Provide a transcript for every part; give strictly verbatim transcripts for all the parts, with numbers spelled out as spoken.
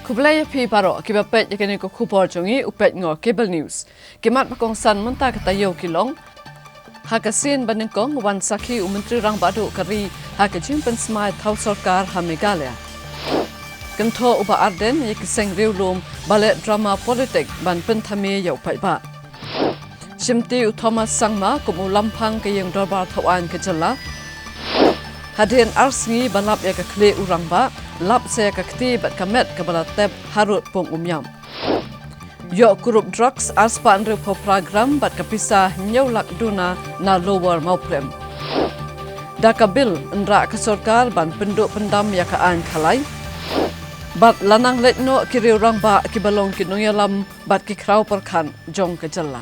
Khublei ïa phi baroh kiba peit ïa kane ka khubor jong ngi, u peit ngo Cable News. Ki mat ba kongsan mynta ka taïew ki long: Ha ka sien ba nyngkong wan sakhi u Myntri Rangbah Duh ka ri ha ka jingpynsmai thaw sorkar ha Meghalaya. Kynthoh u Bah Ardent ïa ki seng riewlum ba leh drama politik ban pynthame ïa u paidbah. Shimti u Thomas Sangma kum u lamphang ka ïing dorbar thawaiñ ka jylla. Hadien ar sngi ba lap ïa ka khlieh u rangbah, lap sa ïa ka kti bad ka met kaba la tep harud pung Umiam. Ïoh kurup drugs ar spah hynriewphew phra gram bad ka pisa hynñiew lak duna na Lower Mawprem. Da ka bill, ynrah ka sorkar ban pynduh pyndam ïa ka aiñ khalai. Bad la nang leit noh ki riew rangbah kiba long ki nongïalam bad ki khraw pyrkhat jong ka jylla.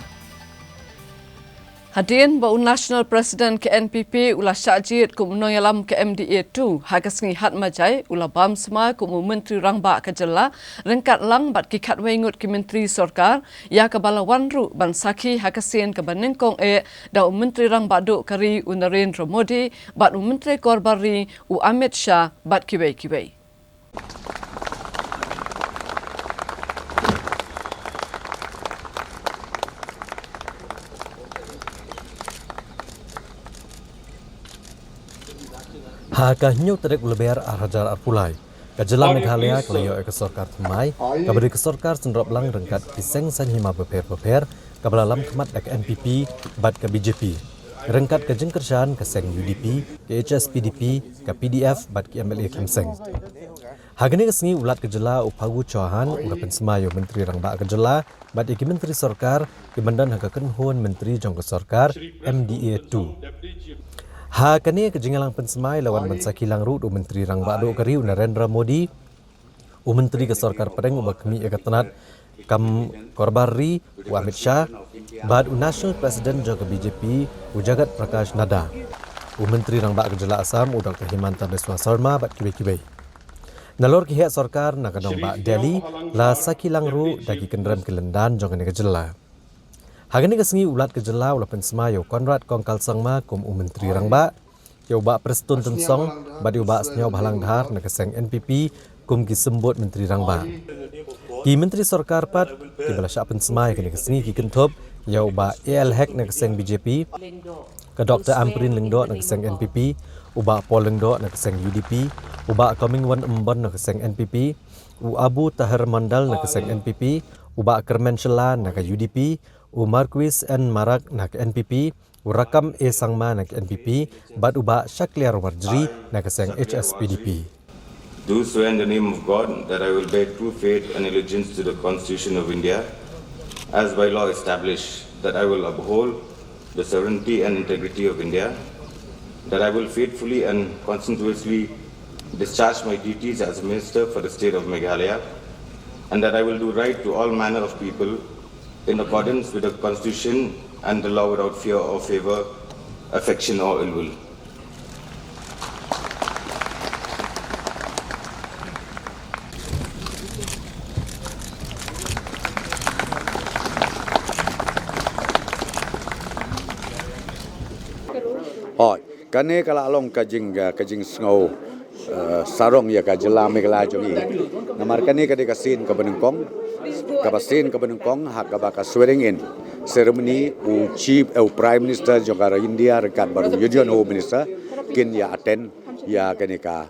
Hadien ba u National President ka N P P u la shah jied kum u nongïalam ka M D A two, ha ka sngi Hatmajai u la bam smai kum u Myntri Rangbah ka jylla, ryngkat lang bad ki khatwei ngut ki myntri sorkar, ïa kaba la wan ruh ban sakhi ha ka sien kaba nyngkong eh da u Myntri Rangbah Duh ka ri u Narendra Modi bad u Myntri Korbar ri u Amit Shah bad kiwei kiwei. Ha ka hynñiew tarik u Lber ar hajar arphew lai, ka jylla Meghalaya ka la ïoh ïa ka sorkar thymmai, kaba dei ka sorkar synrop lang ryngkat ki seng saiñ hima bapher bapher, kaba la lam khmat da ka N P P bad ka B J P, ryngkat ka jingkyrshan ka seng U D P, ka H S P D P, ka P D F bad ki M L A khlem seng. Ha kane ka sngi u Lat ka jylla u Phagu Chauhan u la pynsmai ïa u Myntri Rangbah ka jylla bad ïa ki myntri sorkar kiban don ha ka kynhun myntri jong ka sorkar M D A two. Ha kane ka jingïalang pynsmai la wan ban sakhi lang ruh da u Myntri Rangbah Duh ka ri u Narendra Modi, u Myntri ka Sorkar Pdeng uba khmih ïa ka tnat kam korbar ri u Amit Shah, bad u National President jong ka B J P u Jagat Prakash Nadda, u Myntri Rangbah ka jylla Assam u Doctor Himanta Biswa Sarma bad kiwei kiwei. Nalor ki heh sorkar na ka nongbah Delhi la sakhi lang ruh da ki kynrem ki lyndan jong kane ka jylla. Ha kane ka sngi u Lat ka jylla u la pynsmai ïa u Conrad Kongkal Sangma kum u Myntri Rangbah, ïa u Bah Prestone Tynsong bad ïa u Bah Sniawbhalang Dhar na ka seng N P P kum ki symbud Myntri Rangbah. Ki myntri sorkar pat kiba la shah pynsmai ha kane ka sngi ki kynthup ïa u Bah A L Hek na ka seng B J P, ka Doctor Ampareen Lyngdoh na ka seng N P P, u Bah Paul Lyngdoh na ka seng U D P, u Bah Comingone Ymbon na ka seng N P P, u Abu Taher Mondal na ka seng N P P, u Bah Kyrmen Shylla na ka U D P, u Marcuise N Marak na ka N P P, u Rakkam A Sangma na ka N P P, bad u Bah Shakliar Warjri na ka seng H S P D P. Do swear in the name of God that I will bear true faith and allegiance to the Constitution of India, as by law established, that I will uphold the sovereignty and integrity of India, that I will faithfully and conscientiously discharge my duties as a minister for the state of Meghalaya, and that I will do right to all manner of people in accordance with the Constitution and the law without fear or favor, affection or ill will. Hooid, kane ka la long ka jing, ka jingsngew, eh, sarong ïa ka jylla Meghalaya jong ngi. Namar kane ka dei ka sien kaba nyngkong, kaba sien kaba nyngkong ha kaba ka swearing in ceremony u Chief, eh, u Prime Minister jong ka India ryngkat bad u Union Home Minister kin ïa attend ïa kane ka,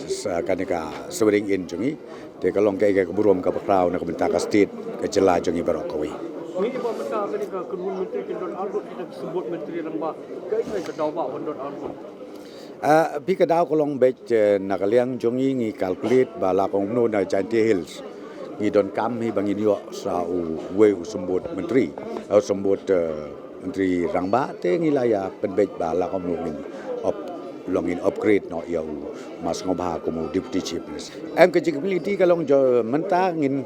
sa, kane ka swearing in jong ngi. Te ka long kaei kaei ka burom kaba khraw na ka bynta ka state, ka jylla jong ngi baroh kawei. Ngi ba mynta kane ka kynhun myntri kin don arngut kita ki symbud myntri rangbah, kaei kaei ka daw ba ban don arngut? Ah, phi, ka daw ka long beit, eh, na ka liang jong ngi ngi calculate ba la kumno na Jaintia Hills ngi donkam hi ba ngin ïoh sa uwei u symbud myntri, eh, u symbud, eh, Myntri Rangbah, te ngi la ïa pynbeit ba la kumno ngin up, long ngin upgrade noh ïa u Ma Sniawbhalang kum u Deputy Chief Minister. Em, ka jingkylli ka long jong mynta ngin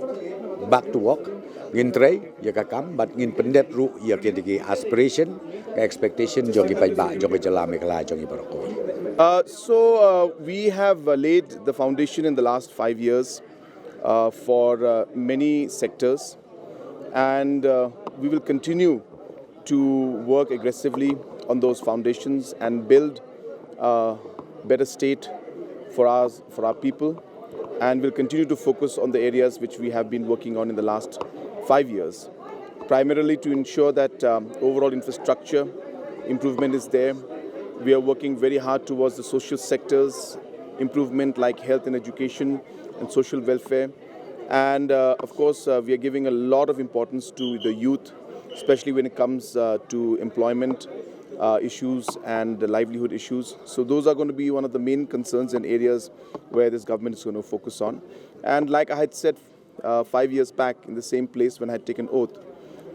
back to work, ngin trei ïa ka kam bad ngin pyndep ruh ïa ki, ki aspiration, ka expectation jong ki paidbah jong ka jylla Meghalaya jong ngi baroh kawei. Uh, so, uh, we have, uh, laid the foundation in the last five years, uh, for, uh, many sectors. And, uh, we will continue to work aggressively on those foundations and build a better state for us, for our people. and we'll continue to focus on the areas which we have been working on in the last five years, primarily to ensure that um, overall infrastructure improvement is there. We are working very hard towards the social sectors improvement, like health and education and social welfare. And uh, of course, uh, we are giving a lot of importance to the youth, especially when it comes uh, to employment uh, issues and the livelihood issues. So those are going to be one of the main concerns and areas where this government is going to focus on. And like I had said uh, five years back in the same place when I had taken oath,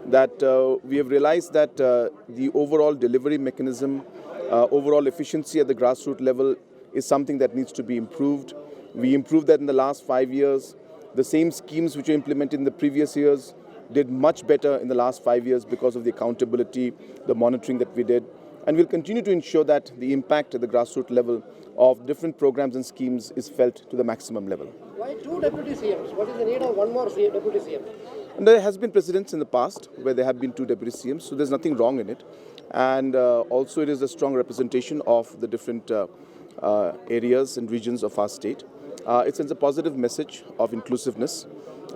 that uh, we have realized that uh, the overall delivery mechanism, uh, overall efficiency at the grassroots level is something that needs to be improved. We improved that in the last five years. The same schemes which were implemented in the previous years did much better in the last five years because of the accountability, the monitoring that we did. And we'll continue to ensure that the impact at the grassroots level of different programs and schemes is felt to the maximum level. Why two deputy C Ms? What is the need of one more C M, deputy C M? And there has been precedents in the past where there have been two deputy C Ms, so there's nothing wrong in it. And uh, also, it is a strong representation of the different uh, uh, areas and regions of our state. Uh, it sends a positive message of inclusiveness,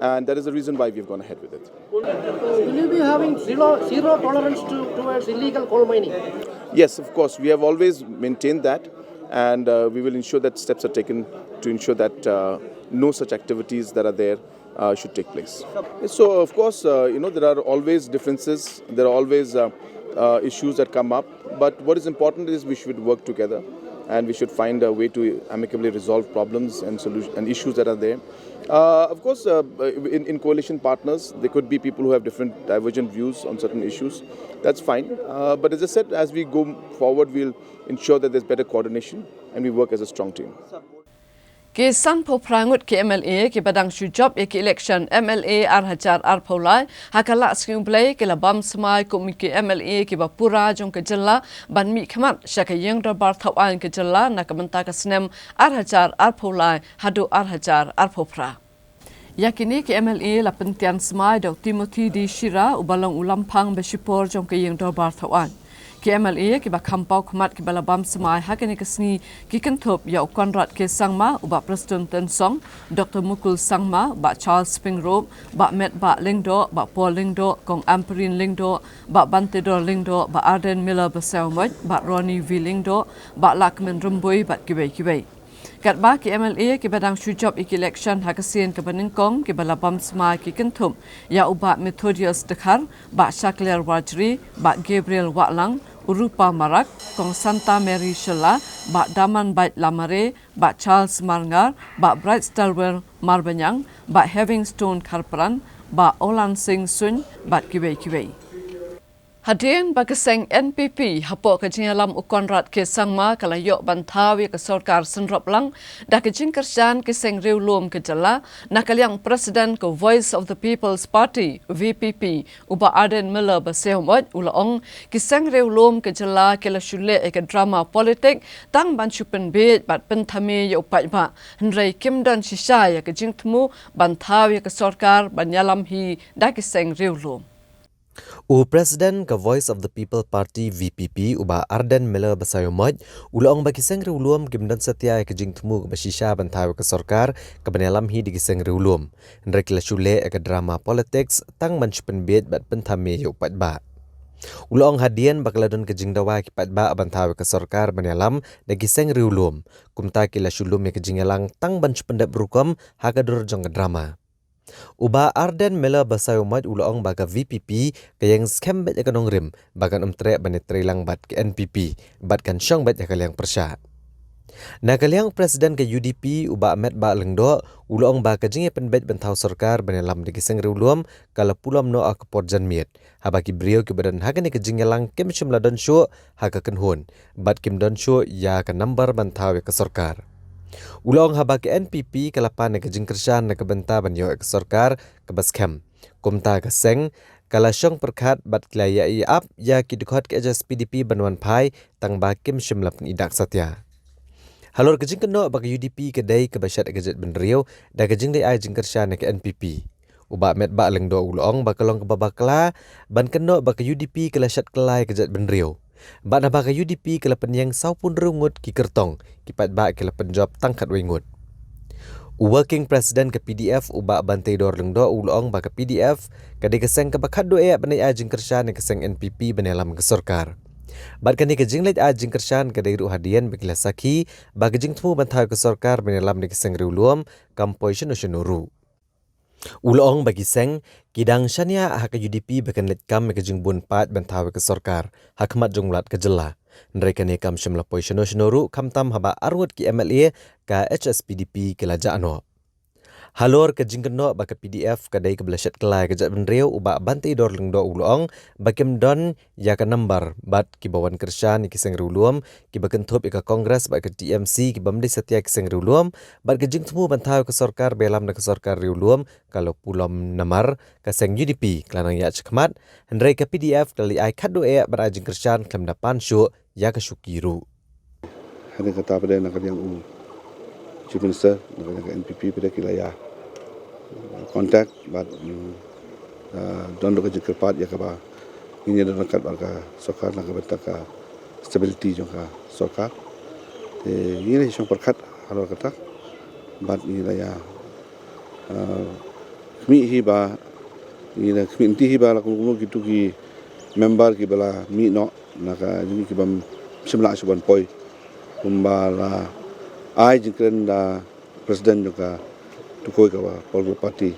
and that is the reason why we've gone ahead with it. Will you be having zero, zero tolerance to, towards illegal coal mining? Yes, of course. We have always maintained that, and uh, we will ensure that steps are taken to ensure that uh, no such activities that are there uh, should take place. So, of course, uh, you know, there are always differences, there are always uh, uh, issues that come up, but what is important is we should work together and we should find a way to amicably resolve problems and solution and issues that are there. Uh, of course, uh, in, in coalition partners, there could be people who have different divergent views on certain issues. That's fine. Uh, but as I said, as we go forward, we'll ensure that there's better coordination and we work as a strong team. Ki sanphew phra ngut ki M L A ki ba dang shu jop ïa ki election M L A ar hajar arphew lai ha ka lad sngi U Blei ki la bam smai kum ki M L A ki ba pura jong ka jylla ban mih khmat sha ka ïing dorbar thaw aiñ ka jylla na ka bynta ka snem ar hajar arphew lai haduh ar hajar arphew phra. Ïa kine ki M L A la pyntian smai da u Timothy D Shira u ba long u lamphang ba shipor jong ka ïing dorbar thaw aiñ. Ki M L A ki ba kham paw khmat ki ba la bam smai ha kane ka sngi ki kynthup ïa u Conrad K Sangma u Bah Prestone Tynsong, Doctor Mukul Sangma, Bah Charles Pyngrope, Bah Metbah Lyngdoh, Bah Paul Lyngdoh, Kong Ampareen Lyngdoh, Bah Bantedor Lyngdoh, Bah Ardent Miller Basaiawmoit, Bah Ronnie V Lyngdoh, Bah Lahkmen Rymbui bad kiwei kiwei. Katba ki M L A ki ba dang shu jop ïa ki election ha ka sien ka ba nyngkong ki ba la bam smai ki kynthup ïa u Bah Methodius Dkhar, Bah Shakliar Warjri, Bah Gabriel Wahlang, u Rupa Marak, Kong Santa Mary Shylla, Bah Damanbait Lamare, Bah Charles Marngar, Bah Bright Stalwell Marbaniang, Bah Havingstone Kharpran, Bah Olan Singh Suin bad kiwei kiwei. Hadien ba ka seng N P P hapoh ka jingïalam u Conrad K Sangma ka la ïoh ban thaw ïa ka sorkar synrop lang da ka jingkyrshan ki seng riewlum ka jylla, na ka liang President ka Voice of the People's Party V P P u Bah Ardent Miller Basaiawmoit u la ong ki seng riewlum ka jylla ki la shu leh ïa ka drama politik tang ban shu pynbiej bad pynthame ïa u paidbah, hynrei kim don shisha ïa ka jingthmu ban thaw ïa ka sorkar ban ïalam hi da ki seng riewlum. U President ka Voice of the People Party V P P u Bah Ardent Miller Basaiawmoit u la ong ba ki seng riewlum kim don satia ïa ka jingthmu kaba shisha ban thaw ïa ka sorkar kaban ïalam hi da ki seng riewlum, hynrei ki la shu leh ïa ka drama politics tang ban shu pynbiej bad pynthame ïa u paidbah. U la ong hadien ba ka la don ka jingdawa ïa ki paidbah ban thaw ïa ka sorkar ban ïalam da ki seng riewlum, kumta ki la shu lum ïa ka jingïalang tang ban shu pyndep rukom ha ka dur jong ka drama. U Bah Ardent Miller Basaiawmoit u la ong ba ka V P P ka ïeng skhem beit ïa ka nongrim ba kan ym treh ban ïatreilang bad ka N P P bad kan shong beit ïa ka liang pyrshah. Na ka liang President ka U D P u Bah Metbah Lyngdoh u la ong ba ka jingïapynbeit ban thaw sorkar ban ïalam da ki seng riewlum ka la pulom noh ha ka por janmiet, haba ki briew kiba don ha kane ka jingïalang kim shym la don shuh ha ka kynhun bad kim don shuh ïa ka nambar ban thaw ïa ka sorkar. U la ong haba ka N P P ka la pan ïa ka jingkyrshan na ka bynta ban ïoh ïa ka sorkar kaba skhem, kumta ka seng ka la shong pyrkhat bad ki la ïa ïa ap ïa ki dkhot ka H S P D P ban wan phai tang ba kim shym la pyni dak satia. Halor ka jingkynnoh ba ka U D P ka dei kaba shet ïa ka jaitbynriew da ka jingdei ai jingkyrshan ïa ka N P P, u Bah Metbah Lyngdoh u la ong ba ka long kaba bakla ban kynnoh ba ka U D P ka la shet kylla ïa ka jaitbynriew. Bad naba ka U D P ka la pynïeng sawphew hynriew ngut ki kyrtong, ki paidbah ki la pynjop tang khatwei ngut. U Working President ka P D F, u Bah Banteidor Lyngdoh, u la ong ba ka P D F ka dei ka seng kaba khatduh eh ban leit ai jingkyrshan ïa ka seng N P P ban ïalam ka sorkar. Bad kane ka jingleit ai jingkyrshan ka dei ruh hadien ba ki la sakhi ba ka jingthmu ban thaw ïa ka sorkar ban ïalam da ka seng riewlum kam poi shano shano ruh. U la ong ba ki seng ki dang shaniah ha ka U D P ba kan leit kam ïa ka jingbun paid ban thaw ïa ka sorkar ha khmat jong u Lat ka jylla. Hynrei kane kam shym la poi shano shano ruh, khamtam haba arngut ki M L A ka H S P D P ki la jah noh. Halor ka jingkynnoh ba ka P D F ka dei kaba la shet kylla ïa ka jaitbynriew, u Bah Banteidor Lyngdoh u la ong ba kim don ïa ka nambar bad kiba wan kyrshan ïa ki seng riewlum kiba kynthup ïa ka Congress bad ka T M C kibym dei satia ki seng riewlum, bad ka jingthmu ban thaw ïa ka sorkar ba ïalam da ka sorkar riewlum ka la pulom namar ka seng U D P ka la nang ïaid shakhmat. Hynrei ka P D F ka la leit ai khatduh eh ban ai jingkyrshan khlem da pan shuh ïa ka shuki ruh. Hadien kata pat de na ka liang u Chief Minister, na ka liang ka N P P pat de ki la ïa contact bad, mm, ah, don ruh ka jingkyrpad ïa kaba ngin ïa don ryngkat bad ka sorkar na ka bynta ka stability jong ka sorkar. Te ngi la shong pyrkhat halor kata bad ngi la ïa, ah, khmih hi ba, ngi la khmih lynti hi ba la kumno kumno kito ki member kiba la mih noh na ka jingim kibym shym lah shuh ban poi. Kumba la ai jingkren da President jong ka Tukoi kaba political party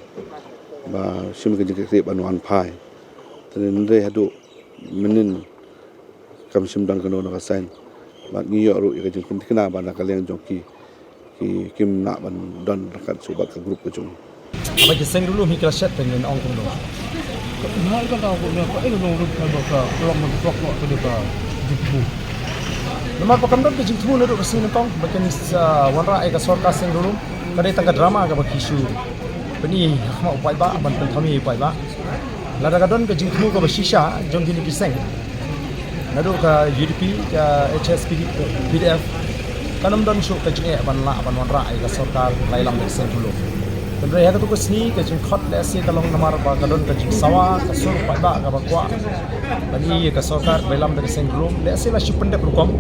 ba shim ka jingkitkhlieh ban wan phai. Te hynrei haduh mynnin kam shym don kano kano ka sign. Bad ngi ïoh ruh ïa ka jingpynthikna ba na ka liang jong ki, ki kim lah ban don ryngkat shuh bad ka group ka jong ngi. Haba ki seng riewlum hi ki la shet te ngin ong kumno? Ka umhal ka daw kumno, ka ïoh nong ruh ka ba ka long man tok ka dei ka jingthmu. Namar ba kam don ka jingthmu naduh ka sngi nyngkong ba kin sa wanrah ïa ka sorkar seng riewlum. Ka dei tang ka drama kaba ki shu pyni ha khmat u paidbah ban pynthame ïa u paidbah. Lada ka don ka jingthmu kaba shisha jong kine ki seng, naduh ka U D P, ka H S P D, P D F, kan ym don shuh ka jingeh ban lah ban wanrah ïa ka sorkar la ïalam da ka seng riewlum. Hynrei ha kato ka sngi ka jingkhot lehse ka long namar ba ka don ka jingsawa ka sur paidbah kaba kwah ban ïoh ïa ka sorkar ba ïalam da ka seng riewlum, lehse la shu pyndep rukom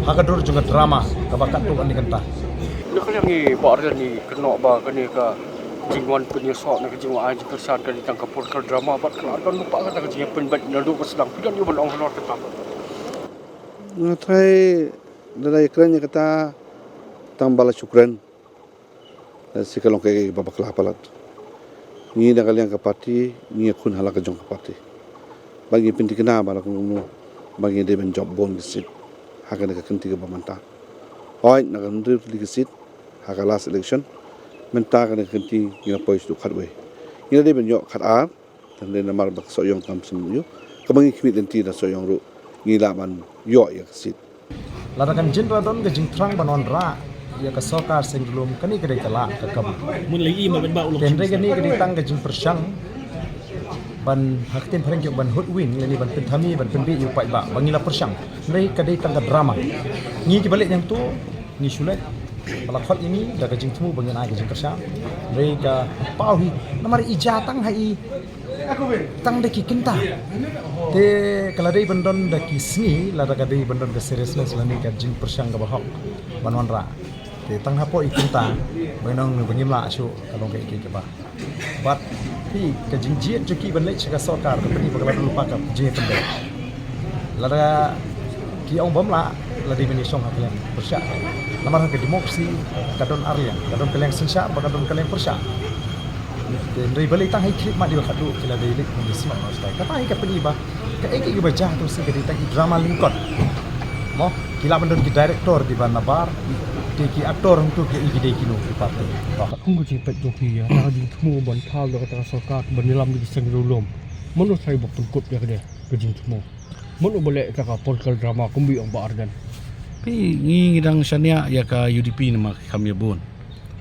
ha ka dur jong ka drama kaba katto katne kynta. Na ka liang i Bah Ardent i kynnoh ba kane ka jingwan pynïasoh ne ka jingwan ai jingkyrshan ka dei tang ka political drama bad ka la don lypa kata ka jingpynbeit naduh ba sdang, phi don ïa ban ong halor kata? Nga tharai lada ïakren ïa kata tang ba la shu kren, eh, shi ka long kaei kaei ba bakla palat. Ngi na ka liang ka party ngi ïakhun ha la ka jong ka party. Ba ngi pynthikna ba la kumno ba ngi dei ban jop bun ki seat ha kane ka kynti kaba mynta. Hooid, na ka hynriew tylli ki seat ha ka last election, mynta kane ka kynti ngi la poi sha khatwei. Ngi la dei ban ïoh khatar, tang dei namar ba ka Sohiong kam shym ïoh. Kaba ngi khmih lynti da Sohiong ruh ngi lah ban ïoh ïa ka seat. Lada kan jin ra don ka jingthrang ban wanrah ïa ka sorkar seng riewlum, kane ka dei ka lad ka kam. Mun la i ma ban ba u long. Te hynrei kane ka dei tang ka jingpyrshang ban ha ka ktien phareng ki ong ban hoodwink lane ban pynthame ban pynbeit ïa u paidbah ba ngi la pyrshang. Hynrei ka dei tang ka drama. Ngi kiba leit hangto ngi shu leit ba la khot ïa ngi da ka jingthmu ba ngin ai ka jingkyrshan. Hynrei ka paw hi namar i jia tang ha i tang da ki kynta. Te ka la dei ban don da ki sngi, lada ka dei ban don ka seriousness lane ka jingpyrshang kaba hok ban wanrah. Te tang hapoh i kynta ba ngi ong ba ngim lah shuh ka long kaei kaei kaba. Bad phi, ka jingjied jong ki ban leit sha ka sorkar ka pyni ba ka la don lypa ka jingïapyndep. Lada ki ong bym lah, la dei ban ïashong ha ka liang pyrshah. Namar ha ka democracy ka don ar liang, ka don ka liang synshar bad ka don ka liang pyrshah. Te hynrei balei tang ha i khyllipmat iba khatduh ki la dei leit ban ïasnoh noh shatai. Kata hi ka pyni ba kaei kaei ba jia to shi ka dei tang ki drama lyngkot. Mo, ki lah ban don ki director kiba nabar, te ki actor hangto ki, ki dei kino ki party. Ba ka ong ka jingpeit jong phi ïa ka jingthmu ban thaw da kata ka sorkar ban ïalam da ki seng riewlum. Mano tharai ba pynkut ïa kane ka jingthmu? Mano ba leh kata ka political drama kumba ong Bah Ardent? Phi, ngi ngi dang shaniah ïa ka U D P namar ki kham ïa bun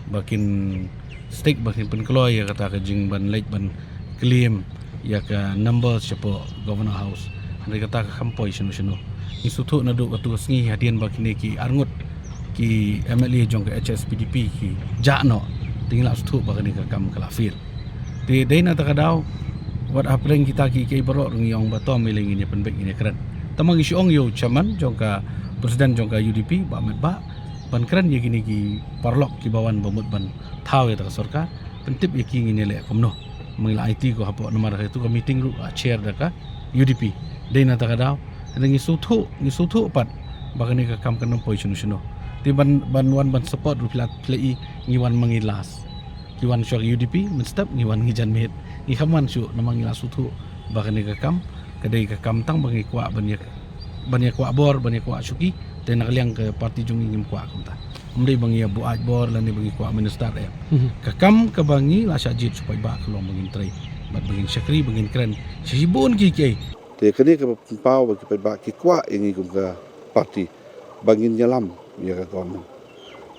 ba kin stick, ba kin pynkloi ïa kata ka jingban leit ban claim ïa ka number shapoh Governor House. Hynrei kata ka kham poi shano shano. Ngi sngewthuh naduh katu ka sngi hadien ba kine ki arngut ki M L A jong ka H S P D P ki jah noh, te ngi la sngewthuh ba kane ka kam ka la fail. Te dei na kata ka daw, wat hapdeng kita ki, ki baroh ruh ngi ong ba to mailei ngin ïa pynbeit, ngin ïa kren. Tangba ngi shu ong ïa u chairman jong ka, president jong ka U D P, Bah Metbah, Ban kren ïa kine ki paralok kiba wan ba mut ban thaw ïa kata ka sorkar, pyntip ïa ki ngin ïaleh kumno. Ma ngi la aiti ko hapoh namar ha katu ka meeting ruh la share da ka U D P. Dei na kata ka daw, ngi sngewthuh, ngi sngewthuh pat ba kane ka kam kan ym poi shano shano. Te ban, ban wan ban support ruh phi la, phi la i, ngi wan ma ngi last. Ki wan shuwa ka U D P mynstep, ngi wan ngi jan miet. Ngi kham wan shuh namar ngi la sngewthuh ba kane ka kam ka dei ka kam tang ba ngi kwah ban ïa, ban ïa kwah bor, ban ïa kwah shuki. Te na ka liang ka party jong ngi ngim kwah kumta. Ym dei ba ngi ïa buaid bor lane ba ngi kwah minister, em. Mhm. Ka kam kaba ngi la shah jied shu paidbah ka long ba ngin trei bad ba ngin shakri, ba ngin kren sha shibun ki kiei. Te kane kaba pynpaw ba ki paidbah ki kwah ïa ngi kum ka party ba ngin ïalam ïa ka government.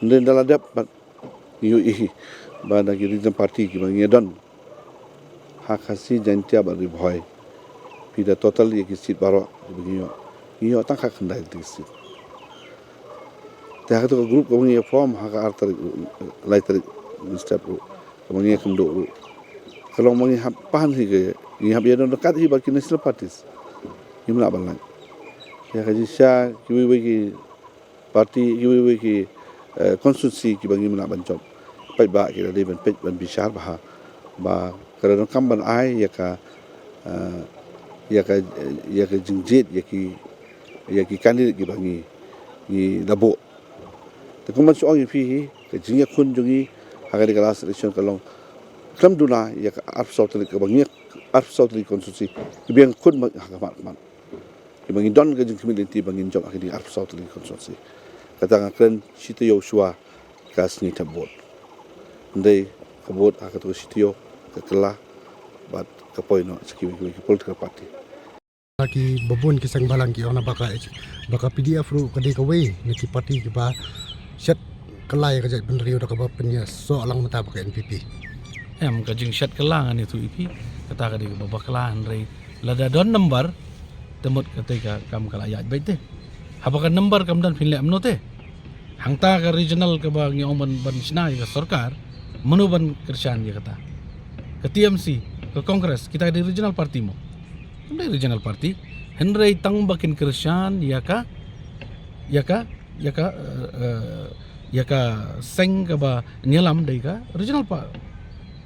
Ynda la dep bad ngi ïohi ba na ki regional party kiba ngi ïadon ha Khasi, Jaiñtia bad Ri Bhoi, phi da total ïa ki seat baroh kiba ngi ïoh, ngi ïoh tang khatkhyndai tylli ki seat. Te ha katu ka group kaba ngi ïa form ha ka ar tarik ruh, lai tarik mynstep ruh, kaba ngi ïa kynduh ruh, ka long ba ngi hap pan hi ka, ngi hap ïadon ryngkat hi bad ki national parties. Ngim lah ban lait. Ïa ka jingshisha kiwei kiwei ki party, kiwei kiwei ki, eh, constituency kiba ngim lah ban jop, paidbah ki la dei ban peit ban bishar bha ba ka la donkam ban ai ïa ka, eh, ïa ka, ïa ka jingjied ïa ki, ïa ki candidate kiba ngi, ngi la buh. Te kumba shu ong ïa phi hi, ka jingïakhun jong ngi ha kane ka last election ka long khlem duna ïa ka arphew saw tylli, kaba ngi arphew saw tylli constituency kiba ïakhun ha khmat khmat. Kiba ngi don ka jingkhmih lynti ba ngin jop ha kine arphew saw tylli constituency. Kata nga kren shi taïew shuwa ka sngi thep vote. Ynda ka vote ha katu ka shi taïew ka kylla bad ka poi noh sha kiwei kiwei ki political party. Ki babun ki seng bhalang ki ong na ba ka, ba ka P D F ruh ka dei kawei na ki party kiba shet kylla ïa ka jaitbynriew da kaba pynïasoh lang mynta bad ka N P P. Em, ka jingshet kylla ngan ïathuh ïa phi, kata ka dei kaba bakla, hynrei lada don number, te mut katei ka kam ka la ïaid beit te. Haba ka number kam don phin leh kumno te? Hangta ka regional kaba ngi ong ban, ban shna ïa ka sorkar, mano ban kyrshan ïa kata? Ka T M C, ka Congress, kita ka dei regional party mo? Kam dei regional party. Hynrei tang ba kin kyrshan ïa ka, ïa ka, ïa ka, eh, eh, ïa ka seng kaba ngi ïalam dei ka regional pa-,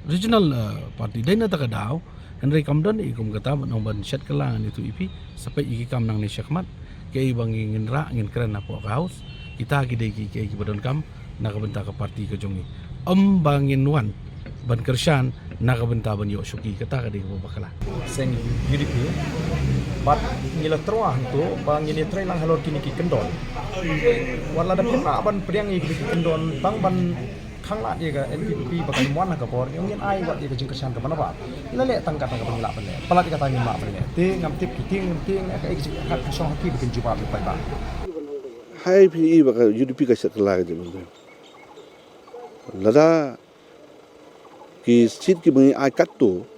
regional, eh, party. Dei na kata ka daw, hynrei kam don i kum kata ban ong ban shet kylla, ngan ïathuh ïa phi, sa peit ïa ki kam nangne shakhmat. Kaei ba ngi, ngin rah, ngin kren hapoh ka House, kita ki dei ki, ki, kiba donkam na ka bynta ka party ka jong ngi. Ym ba ngin wan ban kyrshan na ka bynta ban ïoh shuki, kata ka dei kaba bakla. Seng U D P, bad ngi la tyrwa hangto ba ngin ïatrei lang halor kine ki kyndon. Wat lada phin lah ban pdiang ïa kine ki kyndon tang ban khanglad ïa ka N P P ba kan wan ha ka bor, ngin ai wat ïa ka jingkyrshan kaba nabar. Ngi la leh tang kata kaba ngi lah ban leh, palat ïa kata ngim lah ban leh. Te ngam tip ki tieng, ngam tieng ïa ka, ïa ka jingkhat ka shong ha ki ba kin jubab ïa paidbah. Hai phi i ba ka U D P ka shet kylla ka jingkyrmen. Lada ki seat kiba ngi ai katto,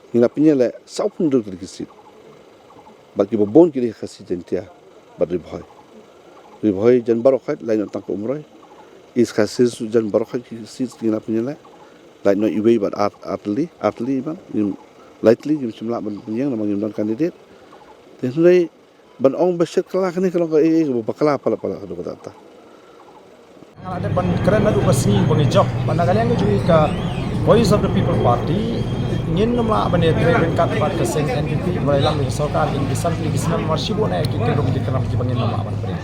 ngi la pynïaleh sawphew hynriew tylli ki seat. Bad kiba bun ki dei Khasi Jaiñtia bad Ri Bhoi. Ri Bhoi jan baroh khoit, lait noh tang ka Umroi. East Khasi Hills jan baroh khoit ki seat ngi la pynïaleh, lait noh iwei bad ar, ar tylli, ar tylli bad ngim, lai tylli ngim shym lah ban pynïeng namar ngim don candidate. Te hynrei ban ong ba shet kylla kane ka long kaei kaei kaba bakla palat palat haduh katta katta. Nga la dep ban kren naduh ka sngi ba ngi jop, bad na ka liang ka jong ngi ka Voice of the People Party, ngin ym lah ban ïatrei ryngkat bad ka seng N P P ba la ïalam da ka sorkar ïa kine ki san tylli ki snem, namar shibun eh ki kyndon ki kyndon kiba ngin ym lah ban pdiang.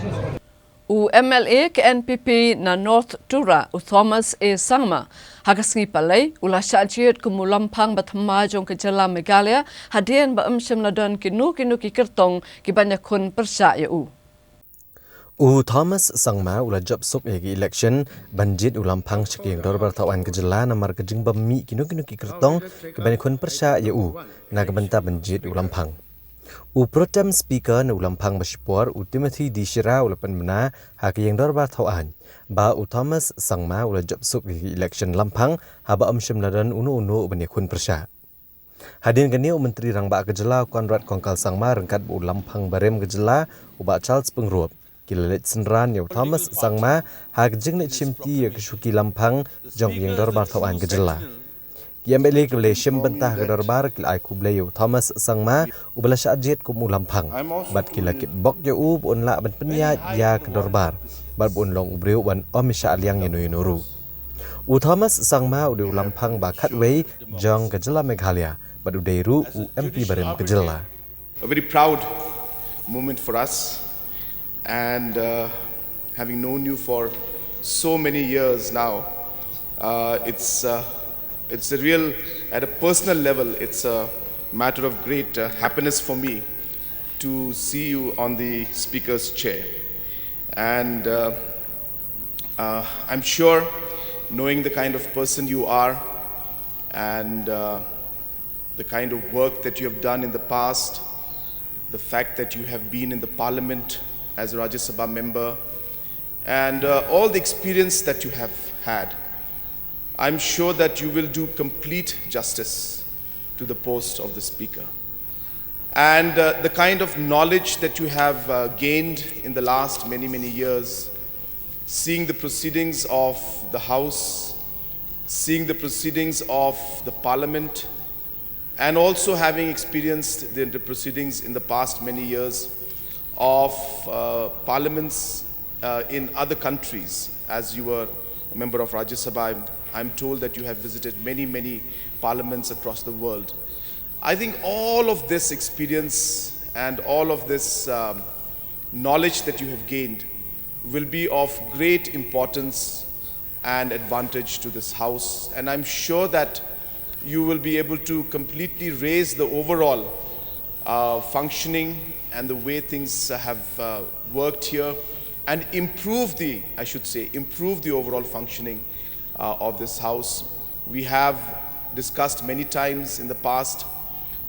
U M L A ka N P P na North Tura, u Thomas A Sangma, ha ka sngi Palei u la shah jied kum u lamphang ba thymmai jong ka jylla Meghalaya, hadien ba ym shym la don kino kino ki kyrtong kiban ïakhun pyrshah ïa u. U Thomas Sangma u la jop suk ïa ka election ban jied u lamphang sha ka ïing dorbar thaw aiñ ka jylla namar ka jingbym mih kino kino ki kyrtong kiban ïakhun pyrshah ïa u na ka bynta ban jied u lamphang. U Pro Tem Speaker na u lamphang ba shipor, u Timothy D Shira, u la pynbna ha ka ïing dorbar thaw aiñ ba u Thomas Sangma u la jop suk ïa ka election lamphang haba ym shym la don uno uno uban ïakhun pyrshah. Hadien kane, u Myntri Rangbah ka jylla, Conrad Kongkal Sangma, ryngkat bad u lamphang barim ka jylla, u Bah Charles Pyngrope, ki la leit synran ïa u Thomas Sangma ha ka jingleit shimti ïa ka shuki lamphang jong ka ïing dorbar thaw aiñ ka jylla. Ki M L A kiba la shim bynta ha ka dorbar ki la ai khublei ïa u Thomas Sangma uba la shah jied kum u lamphang, bad ki la kitbok ïa u ba un lah ban pynïaid ïa ka dorbar bad ba un long u briew uban ym shah liang ïano ïano ruh. U Thomas Sangma u dei u lamphang ba khatwei jong ka jylla Meghalaya bad u dei ruh u M P barim ka jylla. A very proud moment for us, and uh, having known you for so many years now, uh, it's uh, it's a real, at a personal level, it's a matter of great uh, happiness for me to see you on the speaker's chair, and uh, uh, I'm sure, knowing the kind of person you are, and uh, the kind of work that you have done in the past, the fact that you have been in the parliament as a Rajya Sabha member, and uh, all the experience that you have had, I'm sure that you will do complete justice to the post of the speaker. And uh, the kind of knowledge that you have uh, gained in the last many, many years, seeing the proceedings of the House, seeing the proceedings of the Parliament, and also having experienced the, the proceedings in the past many years of uh, parliaments uh, in other countries. As you were a member of Rajya Sabha, I'm, I'm told that you have visited many, many parliaments across the world. I think all of this experience and all of this um, knowledge that you have gained will be of great importance and advantage to this House. And I'm sure that you will be able to completely raise the overall uh, functioning and the way things have uh, worked here, and improve the, I should say, improve the overall functioning uh, of this House. We have discussed many times in the past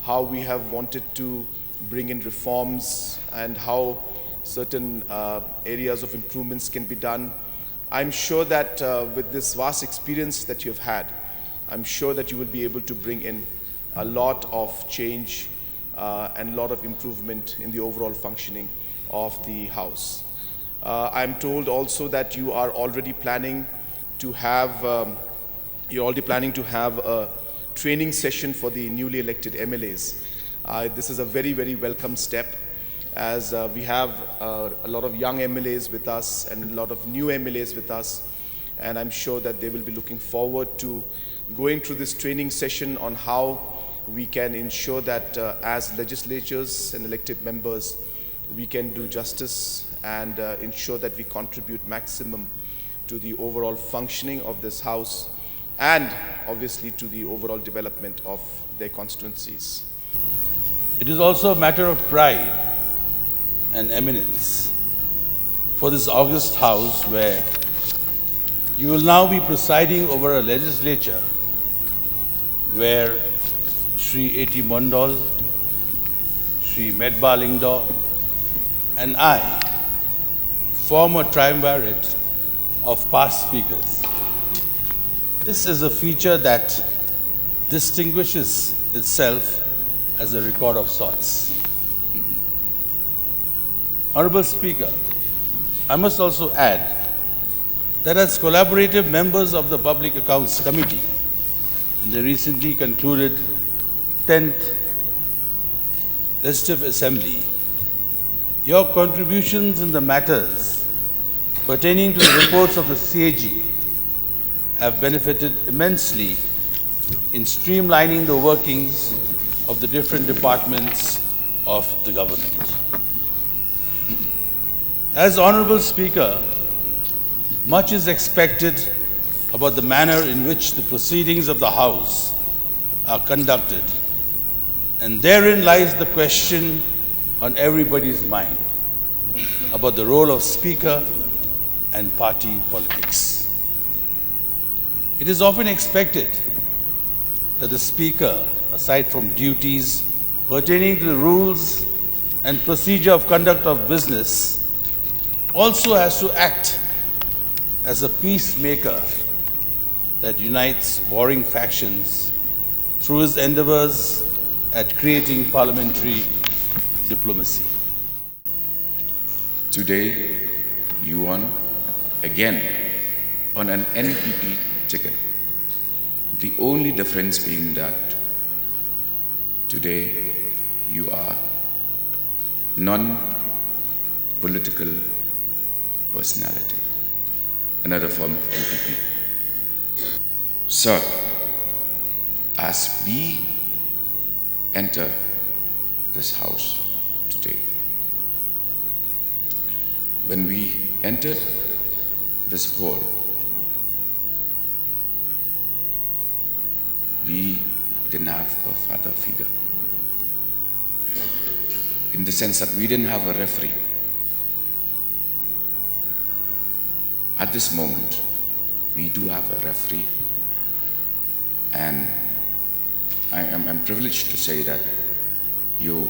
how we have wanted to bring in reforms and how certain uh, areas of improvements can be done. I'm sure that uh, with this vast experience that you have had, I'm sure that you will be able to bring in a lot of change uh, and a lot of improvement in the overall functioning of the House. Uh, I'm told also that you are already planning to have, um, you're already planning to have a training session for the newly elected M L As. Uh, this is a very, very welcome step, as uh, we have uh, a lot of young M L As with us and a lot of new M L As with us, and I'm sure that they will be looking forward to going through this training session on how we can ensure that uh, as legislatures and elected members, we can do justice and uh, ensure that we contribute maximum to the overall functioning of this House and obviously to the overall development of their constituencies. It is also a matter of pride and eminence for this august House, where you will now be presiding over a legislature where Shri A T Mondal, Shri Metbah Lyngdoh, and I form a triumvirate of past speakers. This is a feature that distinguishes itself as a record of sorts. Honorable Speaker, I must also add that as collaborative members of the Public Accounts Committee in the recently concluded tenth Legislative Assembly, your contributions in the matters pertaining to the reports of the C A G have benefited immensely in streamlining the workings of the different departments of the government. As Honorable Speaker, much is expected about the manner in which the proceedings of the House are conducted, and therein lies the question on everybody's mind about the role of Speaker and party politics. It is often expected that the Speaker, aside from duties pertaining to the rules and procedure of conduct of business, also has to act as a peacemaker that unites warring factions through his endeavors at creating parliamentary diplomacy. Today, you won again on an N P P ticket. The only difference being that today you are non political personality, another form of N P P. Sir, as we enter this house today, when we entered this hall, we didn't have a father figure. In the sense that we didn't have a referee. At this moment, we do have a referee, and I am, I'm privileged to say that you,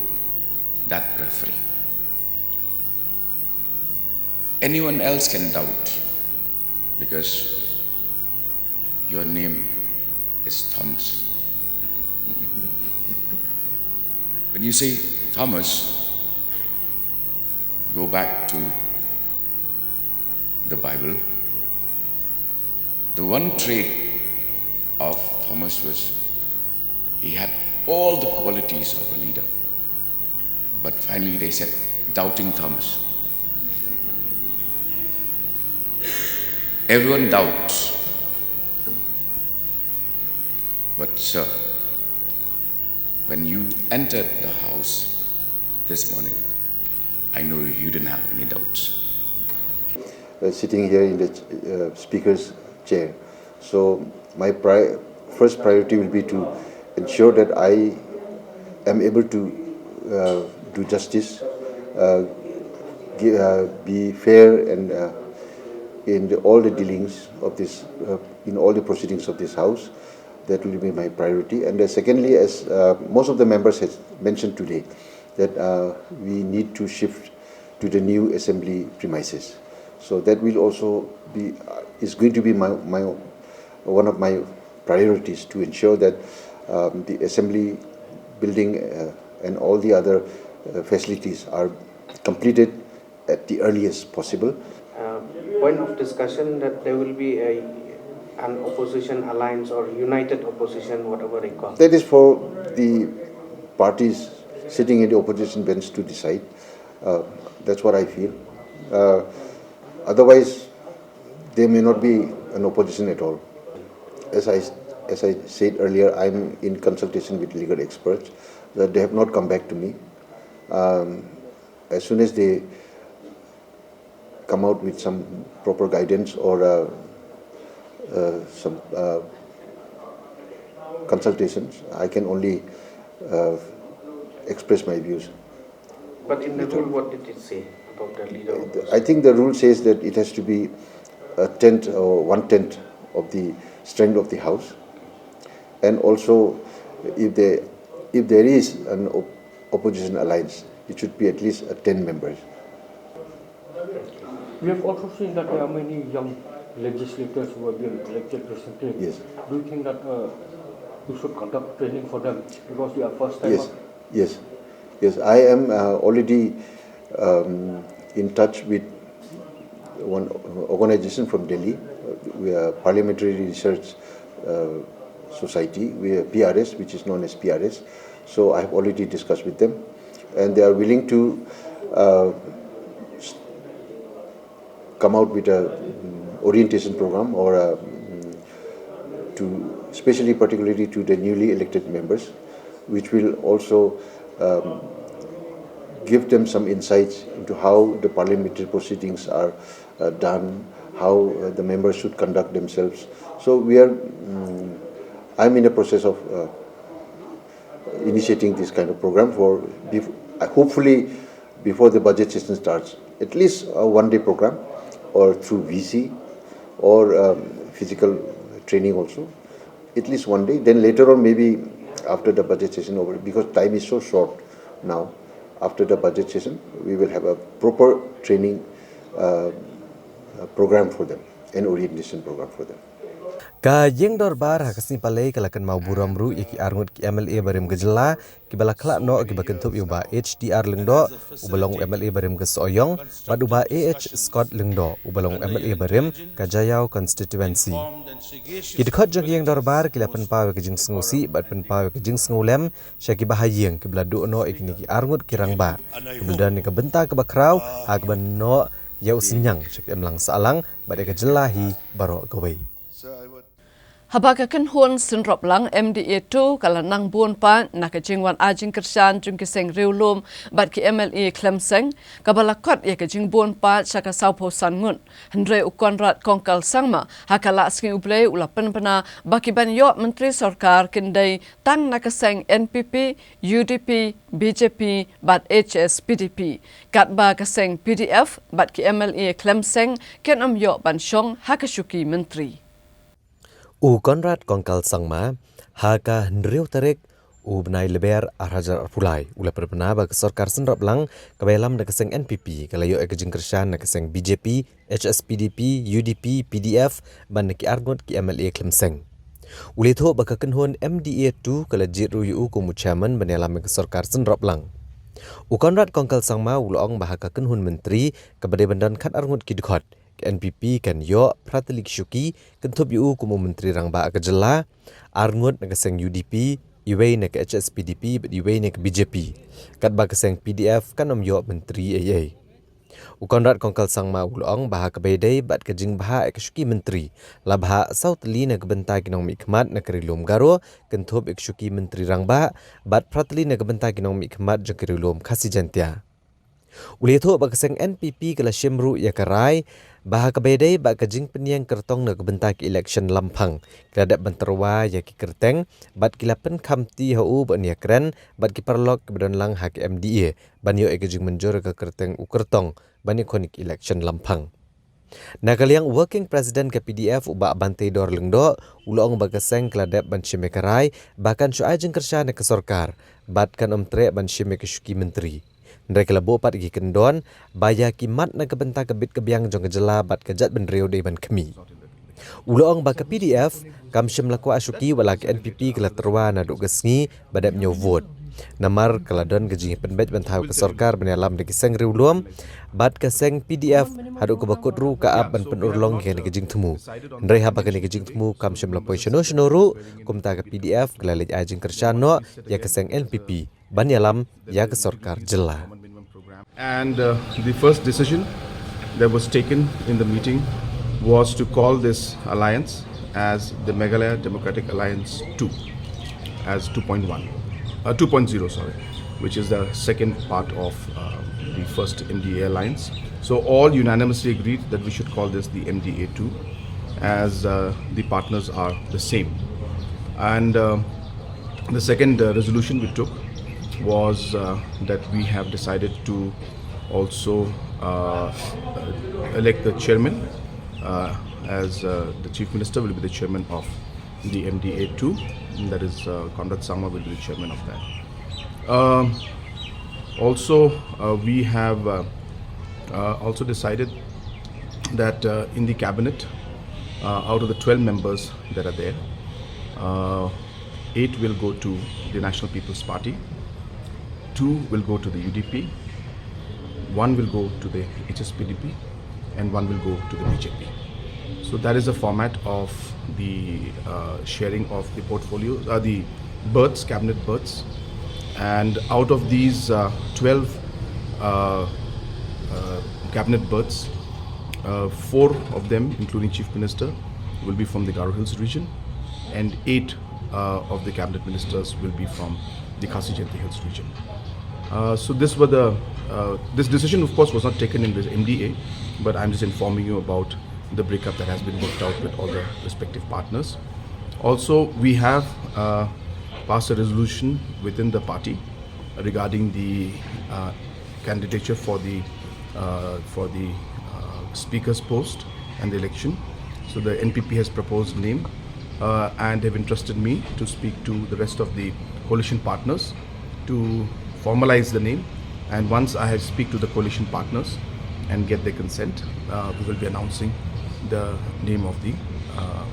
that referee. Anyone else can doubt because your name is Thomas. When you say Thomas, go back to the Bible. The one trait of Thomas was he had all the qualities of a leader. But finally, they said, "Doubting Thomas." Everyone doubts. But, sir, when you entered the house this morning, I know you didn't have any doubts. Uh, sitting here in the uh, speaker's chair. So my pri- first priority will be to ensure that I am able to uh, do justice, uh, gi- uh, be fair and uh, in the, all the dealings of this, uh, in all the proceedings of this house. That will be my priority. And uh, secondly, as uh, most of the members have mentioned today, that uh, we need to shift to the new assembly premises. So that will also be uh, is going to be my, my one of my priorities to ensure that um, the assembly building uh, and all the other uh, facilities are completed at the earliest possible. Uh, point of discussion that there will be a an opposition alliance or united opposition, whatever they call. That is for the parties sitting in the opposition bench to decide. Uh, that's what I feel. Uh, otherwise, there may not be an opposition at all. As I, as I said earlier, I'm in consultation with legal experts. Uh, they have not come back to me. Um, as soon as they come out with some proper guidance or uh, uh, some uh, consultations, I can only uh, express my views. But in the rule, what did it say about the leader of I think the rule says that it has to be a tenth or one tenth of the strength of the house, and also if there if there is an op- opposition alliance, it should be at least a ten members. We have also seen that there are many young legislators who have been elected recently. Yes. Do you think that uh, you should conduct training for them because they are first time? Yes, yes, yes. I am uh, already um, in touch with one organization from Delhi. We are Parliamentary Research uh, Society. We are P R S, which is known as P R S. So I have already discussed with them, and they are willing to uh, come out with a mm, orientation program or a, mm, to especially particularly to the newly elected members, which will also um, give them some insights into how the parliamentary proceedings are uh, done, how uh, the members should conduct themselves. So we are, mm, I'm in the process of uh, initiating this kind of program for, bef- uh, hopefully before the budget session starts, at least a one day program or through V C or um, physical training also, at least one day. Then later on, maybe after the budget session over, because time is so short now, after the budget session, we will have a proper training uh, uh, program for them, an orientation program for them. Ka Ïing Dorbar ha ka Sngi Palei ka la kynmaw burom ruh ïa ki arngut ki M L A barim ka jylla, kiba la khlad noh kiba kynthup ïa u Bah H D R Lyngdoh, uba long u M L A barim ka Sohiong, bad u Bah A H Scott Lyngdoh, uba long u M L A barim ka Jaïaw Constituency. Ki dkhot jong ka Ïing Dorbar ki la pynpaw ïa ka jingsngewsih bad pynpaw ïa ka jingsngewlem sha kiba ha ïing kiba la duh noh ïa kine ki arngut ki rangbah, kiba la don ïa ka bynta kaba khraw ha kaba noh ïa u synñiang sha ka imlang sahlang bad ïa ka jylla hi baroh kawei. Haba ka kynhun synrop lang M D A two ka la nang bun pat na ka jingwan ai jingkyrshan jong ki seng riewlum bad ki M L A khlem seng, kaba la kot ïa ka jingbun pat sha ka sawphew san ngut. Hynrei u Conrad Kongkal Sangma ha ka Lah Sngi U Blei u la pynbna ba ki ban ïoh myntri sorkar kin dei tang na ka seng N P P, U D P, B J P bad H S P D P. Katba ka seng P D F bad ki M L A khlem seng kin ym ïoh ban shong ha ka shuki myntri. U Conrad Kongkal Sangma, ha ka hynriew tarik u bnai Lber arhajar arphew lai, u la pynbna ba ka sorkar synrop lang kaba ïalam da ka seng N P P ka la ïoh ïa ka jingkyrshan na ka seng B J P, H S P D P, U D P, P D F bad na ki arngut ki M L A khlem seng. U la ïathuh ba ka kynhun M D A two ka la jied ruh ïa u kum u chairman ban ïalam ïa ka sorkar synrop lang. U Conrad Kongkal Sangma u la ong ba ha ka kynhun myntri kaba dei ban don khat arngut ki dkhot, ka N P P kan ïoh phra tylli ki shuki, kynthup ïa u kum u myntri rangbah ka jylla, arngut na ka seng U D P, iwei na ka H S P D P bad iwei na ka B J P. Katba ka seng P D F kan ym ïoh myntri ei ei. U Conrad Kongkal Sangma u la ong ba ha kaba ïadei bad ka jingbhah ïa ka shuki myntri, la bhah saw tylli na ka bynta ki nongmihkhmat na ka Ri Lum Garo, kynthup ïa ka shuki myntri rangbah, bad phra tylli na ka bynta ki nongmihkhmat jong ka Ri Lum Khasi Jaiñtia. U la ïathuh ba ka seng N P P ka la shim ruh ïa ka rai ba ha kaba ïadei bad ka jingpynïeng kyrtong na ka bynta ka election lamphang, ki la dep ban tyrwa ïa ki kyrteng bad ki la pynkhamti ha u ban ïakren bad ki paralok kiba don lang ha ka M D A ban ïoh ïa ka jingmynjur ïa ka kyrteng u kyrtong ban ïakhun ïa ka election lamphang. Na ka liang u Working President ka P D F u Bah Banteidor Lyngdoh u la ong ba ka seng ka la dep ban shim ïa ka rai ba kan shu ai jingkyrshan ïa ka sorkar bad kan ym treh ban shim ïa ka shuki myntri. Hynrei ka la buh pat ïa ki kyndon ba ïa ki mat na ka bynta ka bit ka biang jong ka jylla bad ka jaitbynriew dei ban khmih. U la ong ba ka P D F kam shym la kwah shuki wat la ka N P P ka la tyrwa naduh ka sngi ba dep ñiew vote. Namar ka la don ka jingpynbeit ban thaw ka sorkar ban ïalam da ki seng riewlum bad ka seng P D F haduh kaba kut ruh ka ap ban pynurlong ïa kane ka jingthmu. Hynrei haba kane ka jingthmu kam shym la poi shano shano ruh, kumta ka P D F ka la leit ai jingkyrshan noh ïa ka seng N P P ban ïalam ïa ka sorkar jylla. And uh, the first decision that was taken in the meeting was to call this alliance as the Meghalaya Democratic Alliance two, as two point one, uh, two point zero, sorry, which is the second part of uh, the first M D A alliance. So all unanimously agreed that we should call this the M D A two, as uh, the partners are the same. And uh, the second uh, resolution we took was uh, that we have decided to also uh, elect the chairman, uh, as uh, the chief minister will be the chairman of the M D A two, and that is uh, Conrad Sangma will be the chairman of that. Um, also, uh, we have uh, uh, also decided that uh, in the cabinet, uh, out of the twelve members that are there, uh, eight will go to the National People's Party, two will go to the U D P, one will go to the H S P D P, and one will go to the B J P. So that is the format of the uh, sharing of the portfolio, uh, the berths, cabinet berths. And out of these uh, twelve uh, uh, cabinet berths, uh, four of them, including Chief Minister, will be from the Garo Hills region, and eight uh, of the cabinet ministers will be from the Khasi Jaintia Hills region. Uh, so this were the uh, this decision, of course, was not taken in the M D A, but I'm just informing you about the breakup that has been worked out with all the respective partners. Also, we have uh, passed a resolution within the party regarding the uh, candidature for the uh, for the uh, speaker's post and the election. So the N P P has proposed name uh, and have entrusted me to speak to the rest of the coalition partners to formalize the name. And once I have speak to the coalition partners and get their consent, uh, we will be announcing the name of the uh,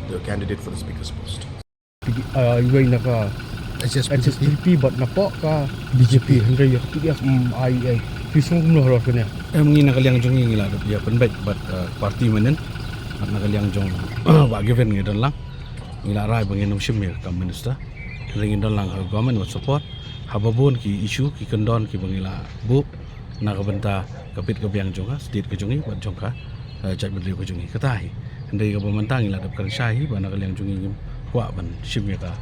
the candidate for the speaker's post. Iwei na ka H S P D P bad napoh ka B J P, hynrei ïa ka P D F ai ai. Phi sngewthuh kumno halor kane? Em, ngi na ka liang jong ngi ngi la dep ïa pynbeit bad party mynnin. Bad na ka liang jong Bah Given ngi don lang, ngi la rai ba ngin ym shim ïa ka minister. Hynrei ngin don lang ha government bad support ha ba bun ki issue ki kyndon ki ba ngi la buh na ka bynta ka bit ka biang jong ka state ka jong ngi bad jong ka jaitbynriew ka jong ngi. Kata hi. Hynrei kaba mynta ngi la dep kren shai hi ba na ka liang jong ngi ngim kwah ban shim ïa ka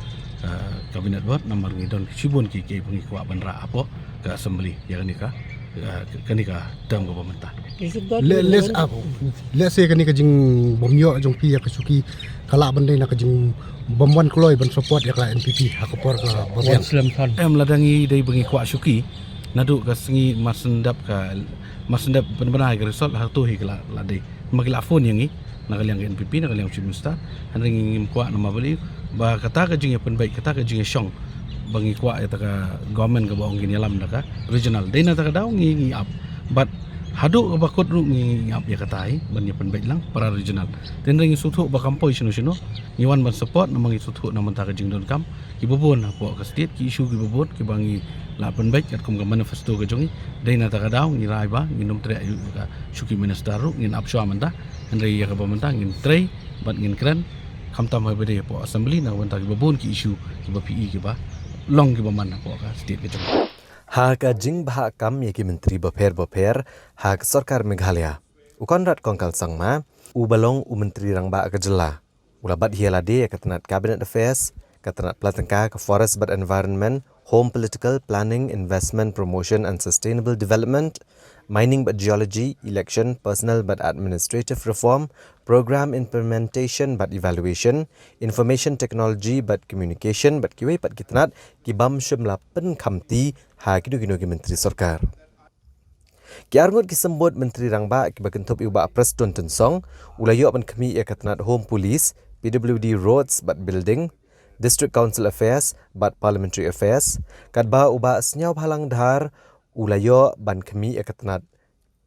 cabinet vote namar ngi don shibun ki kiei ba ngi kwah ban rah hapoh ka assembly ïa kane ka kane ka term kaba mynta. Let's say kane ka jingbymïoh jong phi ïa ka shuki ka lah ban dei na ka jingbymwan kloi ban support ïa ka N P P ha ka por kaba biang. Em, lada ngi dei ba ngi kwah shuki naduh ka sngi mar shen dep ka mar shen dep pynbna ïa ka result, hato hi ka la dei. Ma ki la phone ïa ngi na ka liang ka N P P, na ka liang Chief Minister. Hynrei ngi ngim kwah namar balei? Ba kata ka jingïapynbeit, kata ka jingïashong ba ngi kwah ïa kata ka government kaba ong kin ïalam da ka regional. Dei na kata ka daw ngi ngi ap. Bad haduh kaba kut ruh ngi ngi ap ïa kata hi ban ïapynbeit lang para regional. Hynrei ngi sngewthuh ba kam poi shano shano, ngi wan ban support namar ngi sngewthuh na ka bynta ka jingdonkam kiba bun hapoh ka state, ki issue kiba bun kiba ngi la pynbeit katkum ka manifesto ka jong ngi. Dei na kata ka daw ngi rai ba ngin ym treh ïa ka shuki minister ruh, ngin ap shuwa mynta. Hynrei ïa kaba mynta ngin trei bad ngin kren khamtam haba dei hapoh assembly na ka bynta kiba bun ki issue kiba phi i kiba long kiba man hapoh ka state ka jong ngi. Ha ka jingbhah kam ïa ki myntri bapher bapher ha ka sorkar Meghalaya, u Conrad Kongkal Sangma, uba long u Myntri Rangbah ka jylla, u la bat hi ïa lade ïa ka tnat Cabinet Affairs, ka tnat pla tyngka ka Forest bad Environment, Home Political, Planning, Investment, Promotion and Sustainable Development, Mining bad Geology, Election, Personnel bad Administrative Reform, Program Implementation bad Evaluation, Information Technology bad Communication bad kiwei pat ki tnat ki bym shym la pynkhamti ha kino kino ki myntri sorkar. Ki arngut ki symbud myntri rangbah kiba kynthup ïa u Bah Prestone Tynsong, u la ïoh ban khmih ïa ka tnat Home Police, P W D, Roads bad Building, District Council Affairs bad Parliamentary Affairs, katba u Bah Sniawbhalang Dhar u la ïoh ban khmih ïa ka tnat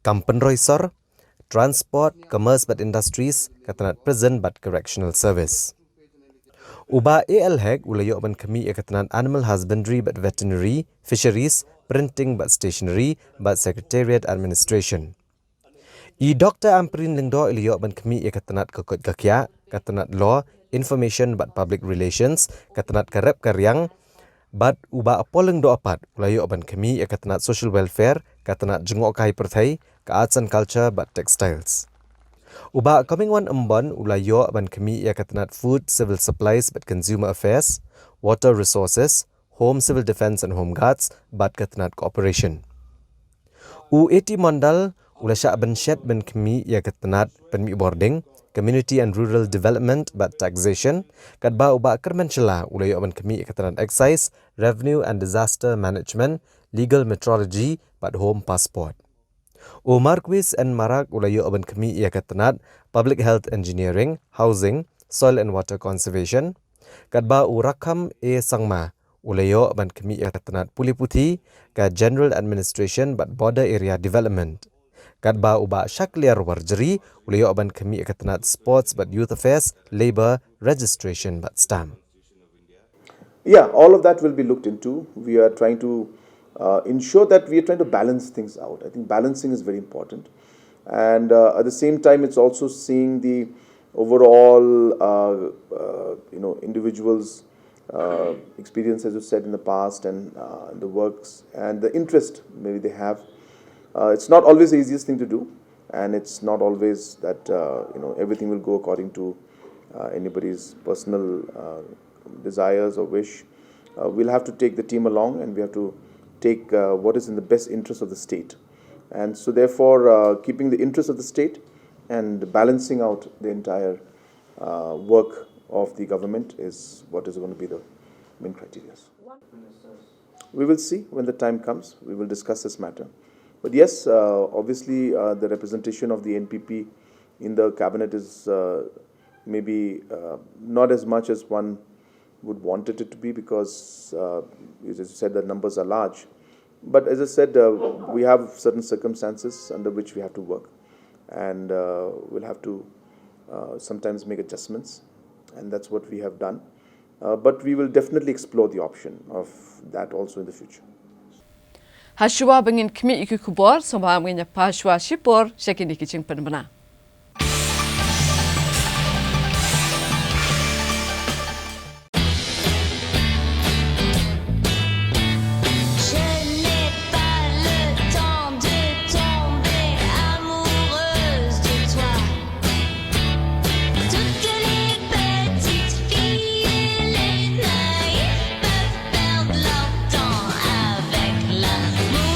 Kam Pynroi Sor, Transport, Commerce bad Industries, ka tnat Prison bad Correctional Service. U Bah A L Hek u la ïoh ban khmih ïa ka tnat Animal Husbandry bad Veterinary, Fisheries, Printing bad Stationery bad Secretariat Administration. I Doctor Ampareen Lyngdoh i la ïoh ban khmih ïa ka tnat Ka Koit Ka Khiah, ka tnat Law, Information bad Public Relations, ka tnat Ka Rep Ka Riang, bad u Bah Paul Lyngdoh pat u la ïoh ban khmih ïa ka tnat Social Welfare, ka tnat Jngohkai Pyrthei, ka Arts and Culture bad Textiles. U Bah Comingone Ymbon u la ïoh ban khmih ïa ka tnat Food, Civil Supplies bad Consumer Affairs, Water Resources, Home, Civil Defence and Home Guards bad ka tnat Cooperation. U A T Mondal u la shah ban shet ban khmih ïa ka tnat Pynmih Bording, Community and Rural Development bad Taxation, katba u Bah Kyrmen Shylla u la ïoh ban khmih ïa ka tnat Excise, Revenue and Disaster Management, Legal Metrology bad Home Passport. U Marquis N Marak u la ïoh ban khmih ïa ka tnat Public Health Engineering, Housing, Soil and Water Conservation, katba u Rakham A Sangma u la ïoh ban khmih ïa ka tnat Pule Puthi, ka General Administration bad Border Area Development. Katba u Bah Shakliar Warjri u la ïoh ban khmih ïa ka tnat Sports bad Youth Affairs, Labour, Registration bad Stamp. Yeah, all of that will be looked into. We are trying to uh, ensure that we are trying to balance things out. I think balancing is very important. And uh, at the same time, it's also seeing the overall, uh, uh, you know, individuals' uh, experience, as you said, in the past, and uh, the works and the interest maybe they have. Uh, it's not always the easiest thing to do, and it's not always that uh, you know everything will go according to uh, anybody's personal uh, desires or wish. Uh, we'll have to take the team along, and we have to take uh, what is in the best interest of the state. And so, therefore, uh, keeping the interest of the state and balancing out the entire uh, work of the government is what is going to be the main criteria. We will see when the time comes. We will discuss this matter. But yes, uh, obviously, uh, the representation of the N P P in the cabinet is uh, maybe uh, not as much as one would want it to be because, uh, as you said, the numbers are large. But as I said, uh, we have certain circumstances under which we have to work, and uh, we'll have to uh, sometimes make adjustments. And that's what we have done. Uh, but we will definitely explore the option of that also in the future. Hashuwa ba ngin khmih ïa ki khubor, sngewbha ngin ïa pha shuwa shipor sha kine ki jingpynbna. Je n'ai pas le temps de tomber amoureuse de toi. Toutes les petites filles et les naïfs peuvent perdre leur temps avec l'amour.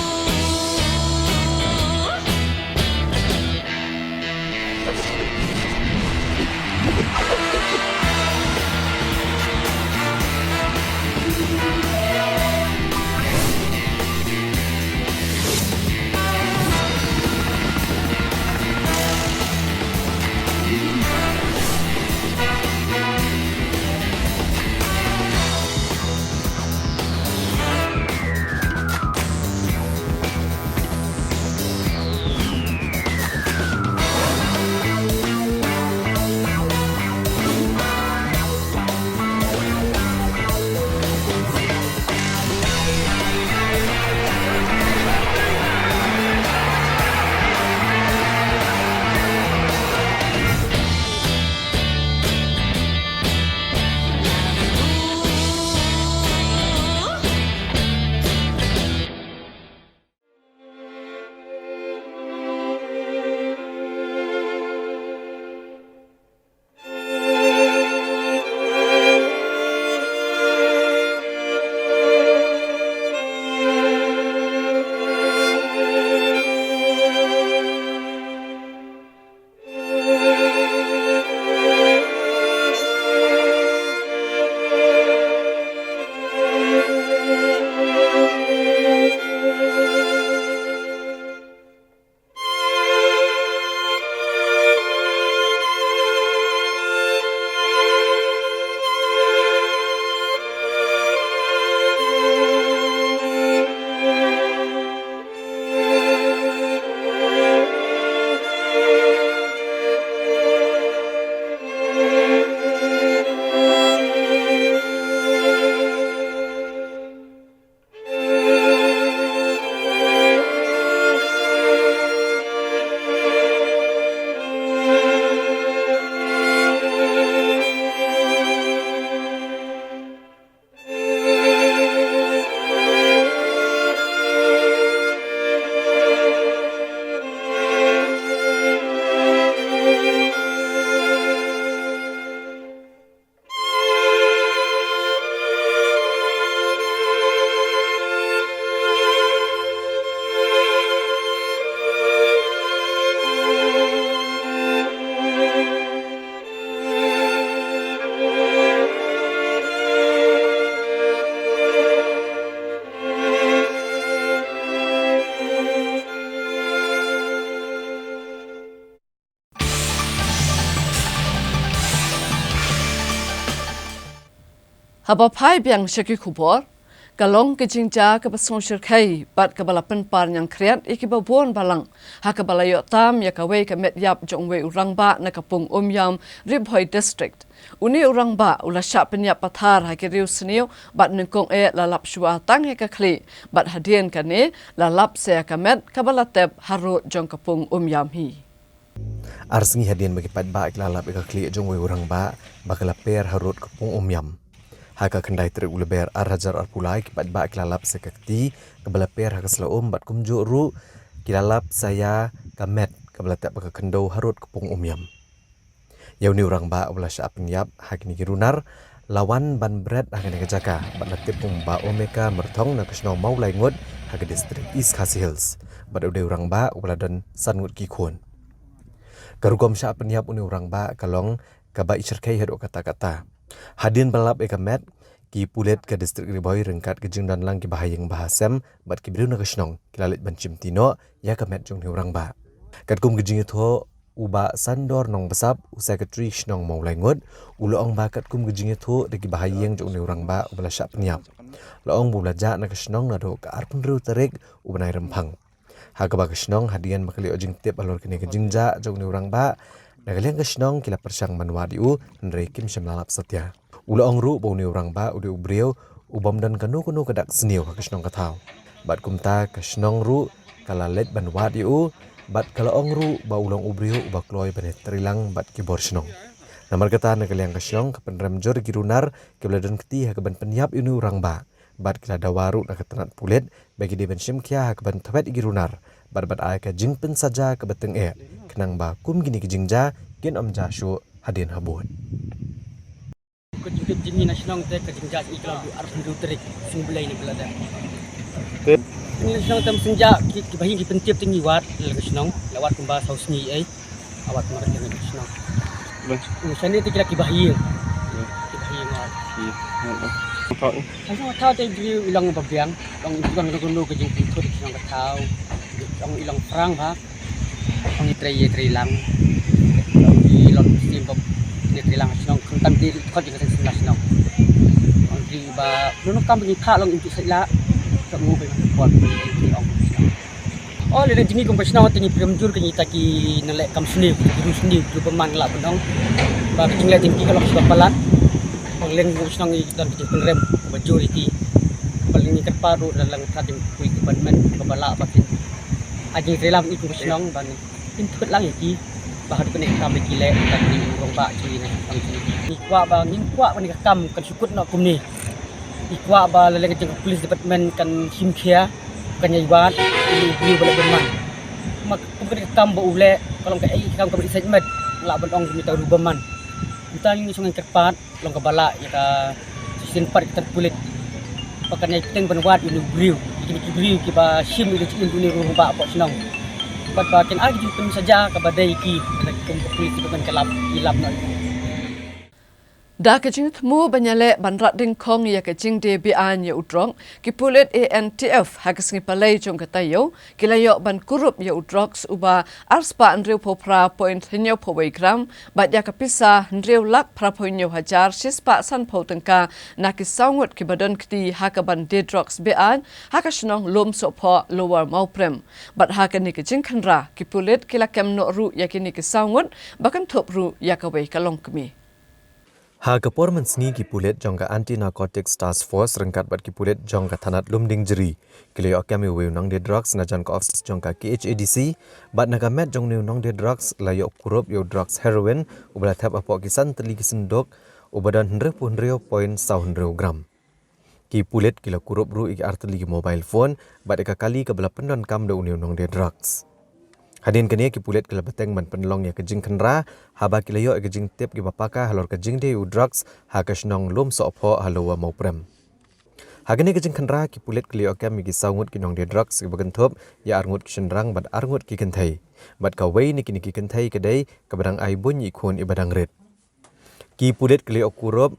Haba phai biang sha ki khubor, ka long ka jingjia kaba sngewshyrkhei bad kaba la pynpar ñiangkhriat ïa kiba bun balang, ha kaba la ïoh tam ïa kawei ka met ïap jong uwei u rangbah na ka pung Umiam, Ri Bhoi District. Une u rangbah u la shah pynïap pathar ha ki riewsniew bad nyngkong eh la lap shuwa tang ïa ka khlieh bad hadien kane la lap sa ïa ka met kaba la tep harud jong ka pung Umiam hi. Ar sngi hadien ba ki paidbah ki la lap ïa ka khlieh jong uwei u rangbah ba ka la per harud ka pung Umiam. Ha ka khyndai tarik u Lber ar hajar arphew lai ki paidbah ki la lap sa ïa ka kti kaba la per ha ka sla um bad kumjuh ruh ki la lap sa ïa ka met kaba la tep ha ka khyndew harud ka pung Umiam. Ïa une u rangbah uba la shah pynïap ha kine ki runar la wan ban bret ha kane ka jaka bad la tip kum u Bah Omeka Myrthong na ka shnong Mawlaingut ha ka district East Khasi Hills bad u dei u rangbah uba la don san ngut ki khun. Ka rukom shah pynïap une u rangbah ka long kaba ishyrkhei haduh katta katta. Hadien ba la lap ïa ka met, ki pulit ka district Ri Bhoi ryngkat ka jingdon lang ki bahaïing bahasem bad ki briew na ka shnong ki la leit ban shimti noh ïa ka met jong une u rangbah. Katkum ka jingïathuh u Bah Sandor Nongbsap, u secretary shnong Mawlaingut, u la ong ba katkum ka jingïathuh da ki bahaïing jong une u rangbah uba la shah pynïap, la ong ba u la jah na ka shnong naduh ka arphew hynriew tarik u bnai Rymphang. Ha kaba ka shnong hadien ba ka la ïoh jingtip halor kane ka jingjia jong une u rangbah, Na ka liang ka shnong ki la pyrshang ban wad ïa u, hynrei kim shym la lap satia. U la ong ruh ba une u rangbah u dei u briew u bym don kano kano ka dak sniew ha ka shnong ka thaw. Bad kumta ka shnong ruh ka la leit ban wad ïa u, bad ka la ong ruh ba u long u briew uba kloi ban ïatreilang bad ki bor shnong. Namar kata na ka liang ka shnong ka pynrem jur ïa ki runar kiba la don kti ha kaban pynïap ïa une u rangbah. Bad ki la dawa ruh na ka tnat pulit ba ki dei ban shim khia ha kaban thwet ïa ki runar bad ban ai ka jingpynsaja kaba tyngeh, khnang ba kum kine ki jingjia kin ym jia shuh hadien habud. Ka jingtip jingïa na shnong te ka jingjia jong ngi ka la dei arphew hynriew tarik, Sngi Blei ne ka la dei. Te jingïa na shnong te mynta ki, kiba ha ïing ki pyntip te ngi wad, la ka shnong la wad kumba saw sngi ei. Awad mar ka shnong. Bas. Shane te ki la kiba ha ïing. Kiba ha ïing wad. Ka shnong ka thaw te jri i long ba biang, long i long long ka jingpynthut ka shnong ka thaw. Long i long phrang ba. Long i trei i trei lang. Long i long sim bob i trei lang shnong, khamtam te khot i ka shnong. Long i ba long kam ni pha long i tu sai la. Ka ngu ba i pon i ong shnong. Oh, lada jingïa kum ka shnong te ngi pyrem jur ka ngi ta ki naleh kam sniew, ki ru sniew, ki ru bymman la pynong. Ba ka jingleh jingki ka long shuwa palat. Ba leng kum shnong i don ka jingpynrem ba jur ïa ki. Ba leng ngi kyrpad ruh da leng ka jingpui ki ban men ba ba la ba kin. A jingtrei lam i kum ka shnong ban kin thut lang ïa ki. Ba haduh kane ka kam ba ki leh ka ki rong ba ki na kam ki. Ngi kwah ba ngin kwah ba ni ka kam kan shu kut noh kumne. Ngi kwah ba la leng ka jing ka police department kan shim khia. Kan ïai wad ïa u briew ba la bymman. Ma kum kane ka kam ba u leh ka long kaei ka kam kaba ïeit sait met, lah ban ong kumta ruh bymman. Kumta ngi shu ngan kyrpad long kaba lah ïa ka shisien pat ka tnat pulit ba kan ïai pyrshang ban wad ïa u briew, ïa kine ki briew kiba shim ïa u jingim u ne ruh ba pok shnong. Bad ba kin ai ka jingpynsaja kaba dei ïa ki, ïa ki kum ka police ba kan ka lap, ïa lap noh. Da ka jingthmu ban ïaleh ban rat dyngkhong ïa ka jingdie be-aiñ ïa u drok, ki pulit A N T F ha ka sngi Palei jong ka taïew ki la ïoh ban kurup ïa u drok uba arspah hynriewphew phra point hynñiewphew wei gram bad ïa ka pisa hynriew lak phraphew hynñiew hajar shispah sanphew tyngka na ki saw ngut kiba don kti ha kaban die drok be-aiñ ha ka shnong Lumsohphoh, Lower Mawprem. Bad ha kane ka jingkhynra ki pulit ki la kem noh ruh ïa kine ki saw ngut ba kynthup ruh ïa kawei ka longkmie. Ha ka por mynsngi ki pulit jong ka Anti Narcotics Task Force ryngkat bad ki pulit jong ka thanat Lumdiengjri ki la ïoh kem ïa uwei u nongdie drugs na jan ka office jong ka K H A D C, bad na ka met jong une u nongdie drugs la ïoh kurup ïa u drugs heroin uba la thep hapoh ki san tylli ki synduk uba don hynriewphew hynriew point saw hynriew gram. Ki pulit ki la kurup ruh ïa ki artylli ki mobile phone bad ïa ka kali kaba la pyndonkam da une u nongdie drugs. Hadien kane ki pulit ki la bteng ban pynlong ïa ka jingkhynra haba ki la ïoh ïa ka jingtip kiba paka halor ka jingdie u drugs ha ka shnong Lumsohphoh ha Lower Mawprem. Ha kane ka jingkhynra ki pulit ki la ïoh kem ïa ki saw ngut ki nongdie drugs kiba kynthup ïa ar ngut ki shynrang bad ar ngut ki kynthei. Bad kawei na kine ki kynthei ka dei kaba dang ai buiñ ïa i khun iba dang rit. Ki pulit ki la ïoh kurup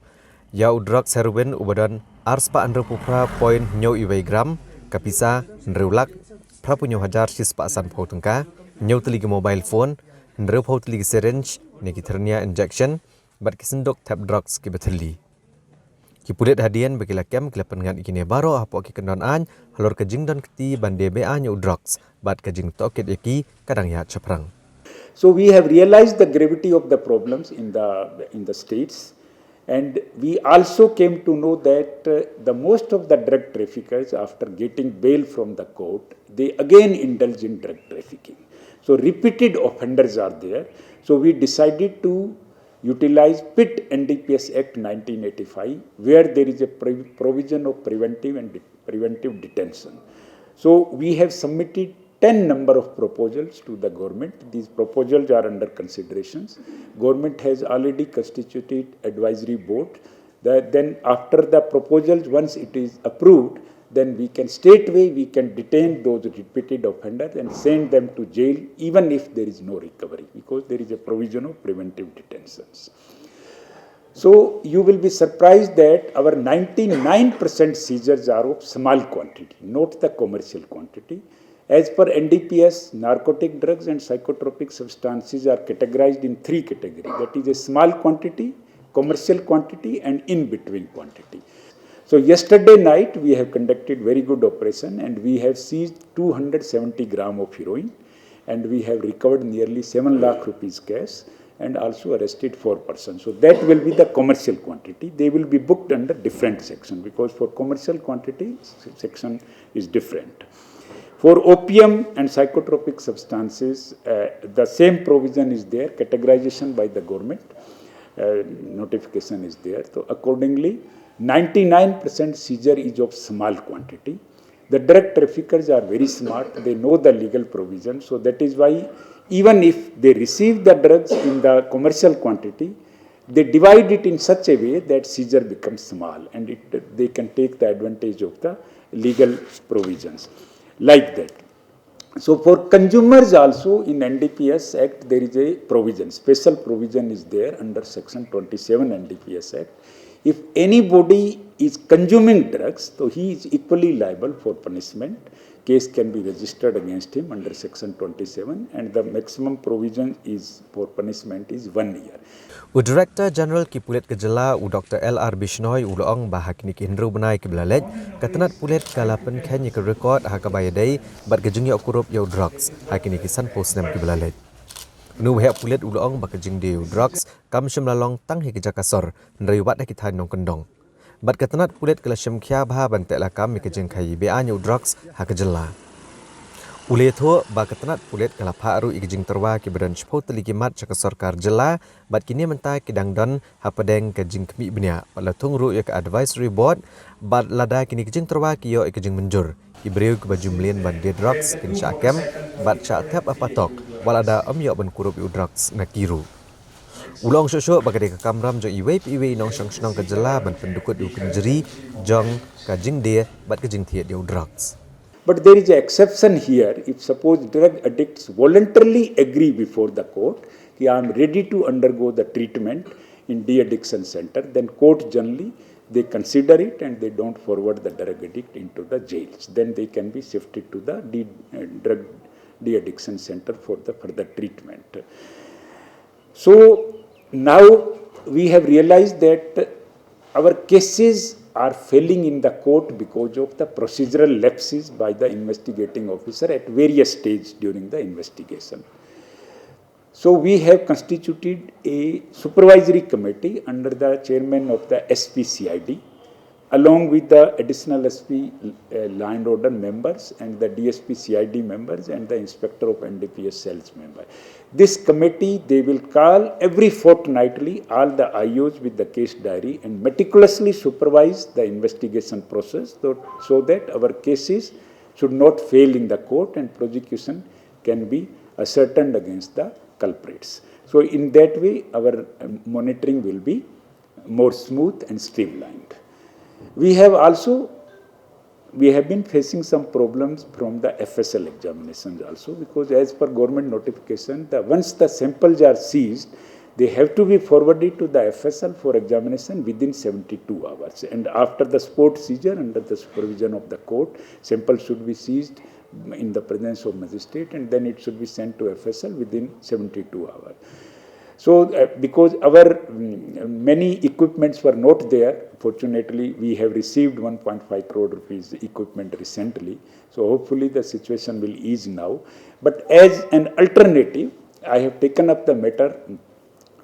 ïa u drugs heroin uba don arspah hynriewphew phra point hynñiew wei gram, ka pisa hynriew lak phraphew hynñiew hajar shispah sanphew tyngka, hynñiew tylli ki mobile phone, hynriewphew tylli ki syringe ne ki thyrnia injection bad ki synduk thep drugs kiba thylli. Ki pulit hadien ba ki la kem ki la pynngat ïa kine baroh hapoh ki kyndon aiñ halor ka jingdon kti ban die be-aiñ ïa u drugs bad ka jingtohkit ïa ki ka dang ïaid shaphrang. So we have realized the gravity of the problems in the, in the states, and we also came to know that, uh, the most of the drug traffickers, after getting bail from the court, they again indulge in drug trafficking. So repeated offenders are there. So we decided to utilize pit N D P S Act nineteen eighty-five, where there is a pre-, provision of preventive and de-, preventive detention. So we have submitted ten number of proposals to the government. These proposals are under considerations. Government has already constituted advisory board. The, then after the proposals, once it is approved, then we can straightway, we can detain those repeated offenders and send them to jail, even if there is no recovery, because there is a provision of preventive detentions. So you will be surprised that our ninety-nine percent seizures are of small quantity, not the commercial quantity. As per N D P S, narcotic drugs and psychotropic substances are categorized in three categories, that is a small quantity, commercial quantity, and in between quantity. So yesterday night we have conducted very good operation and we have seized two hundred seventy gram of heroin and we have recovered nearly seven lakh rupees cash. and also arrested four persons. So that will be the commercial quantity. They will be booked under different section, because for commercial quantity, section is different. For opium and psychotropic substances, uh, the same provision is there, categorization by the government, uh, notification is there. So accordingly, ninety-nine percent seizure is of small quantity. The drug traffickers are very smart, they know the legal provision. So that is why, even if they receive the drugs in the commercial quantity, they divide it in such a way that seizure becomes small, and it, they can take the advantage of the legal provisions like that. So for consumers also, in N D P S Act, there is a provision, special provision is there under section twenty-seven N D P S Act. If anybody is consuming drugs, so he is equally liable for punishment. Case can be registered against him under section twenty-seven, and the maximum provision is for punishment is one year. U Director General ki Pulit ka jylla, u Dr L R Bishnoi, u la ong ba ha kine ki hynriew bnai kiba la leit, ka tnat pulit ka la pynkheiñ ïa ka record ha kaba ïadei bad ka jingïoh kurup ïa u drugs ha kine ki sanphew snem kiba la leit. Une u heh pulit u la ong ba ka jingdie ïa u drugs kam shym la long tang ha ki jaka sor, hynrei wat ha ki thaiñ nongkyndong. Bad ka tnat pulit ka la shim khia bha ban teh lakam ïa ka jingkhaii beaiñ ïa u drugs ha ka jylla. U la ïathuh ba ka tnat pulit ka la phah ruh ïa ka jingtyrwa kiba don shiphew tylli ki mat sha ka sorkar jylla, bad kine mynta ki dang don hapdeng ka jingkhmih bniah. Bad la thung ruh ïa ka advisory board, bad lada kine ki jingtyrwa ki ïoh ïa ka jingmynjur, ki briew kiba ju mlien ban die drugs kin shah kem bad shah thep ha patok, wat lada ym ïoh ban kurup ïa u drugs na ki ruh. U la ong shuh shuh ba ka dei ka kamram jong iwei pa iwei i nongshong shnong ka jylla ban pyndukut ïa u kynjri jong ka jingdie bad ka jingthied ïa u drugs. But there is an exception here. If suppose drug addicts voluntarily agree before the court, ki, "I am ready to undergo the treatment in de-addiction center," then court generally, they consider it and they don't forward the drug addict into the jails. Then they can be shifted to the de-, uh, drug de-addiction center for the further treatment. So now we have realized that our cases are failing in the court because of the procedural lapses by the investigating officer at various stages during the investigation. So we have constituted a supervisory committee under the chairman of the S P C I D, along with the additional S P, uh, law and order members and the D S P C I D members and the inspector of N D P S cells member. This committee, they will call every fortnightly all the I Os with the case diary and meticulously supervise the investigation process so, so that our cases should not fail in the court and prosecution can be ascertained against the culprits. So in that way, our, um, monitoring will be more smooth and streamlined. We have also, we have been facing some problems from the F S L examinations also, because as per government notification, the, once the samples are seized, they have to be forwarded to the F S L for examination within seventy-two hours. And after the spot seizure, under the supervision of the court, samples should be seized in the presence of magistrate, and then it should be sent to F S L within seventy-two hours. So, uh, because our, mm, many equipments were not there, fortunately, we have received one point five crore rupees equipment recently. So hopefully the situation will ease now. But as an alternative, I have taken up the matter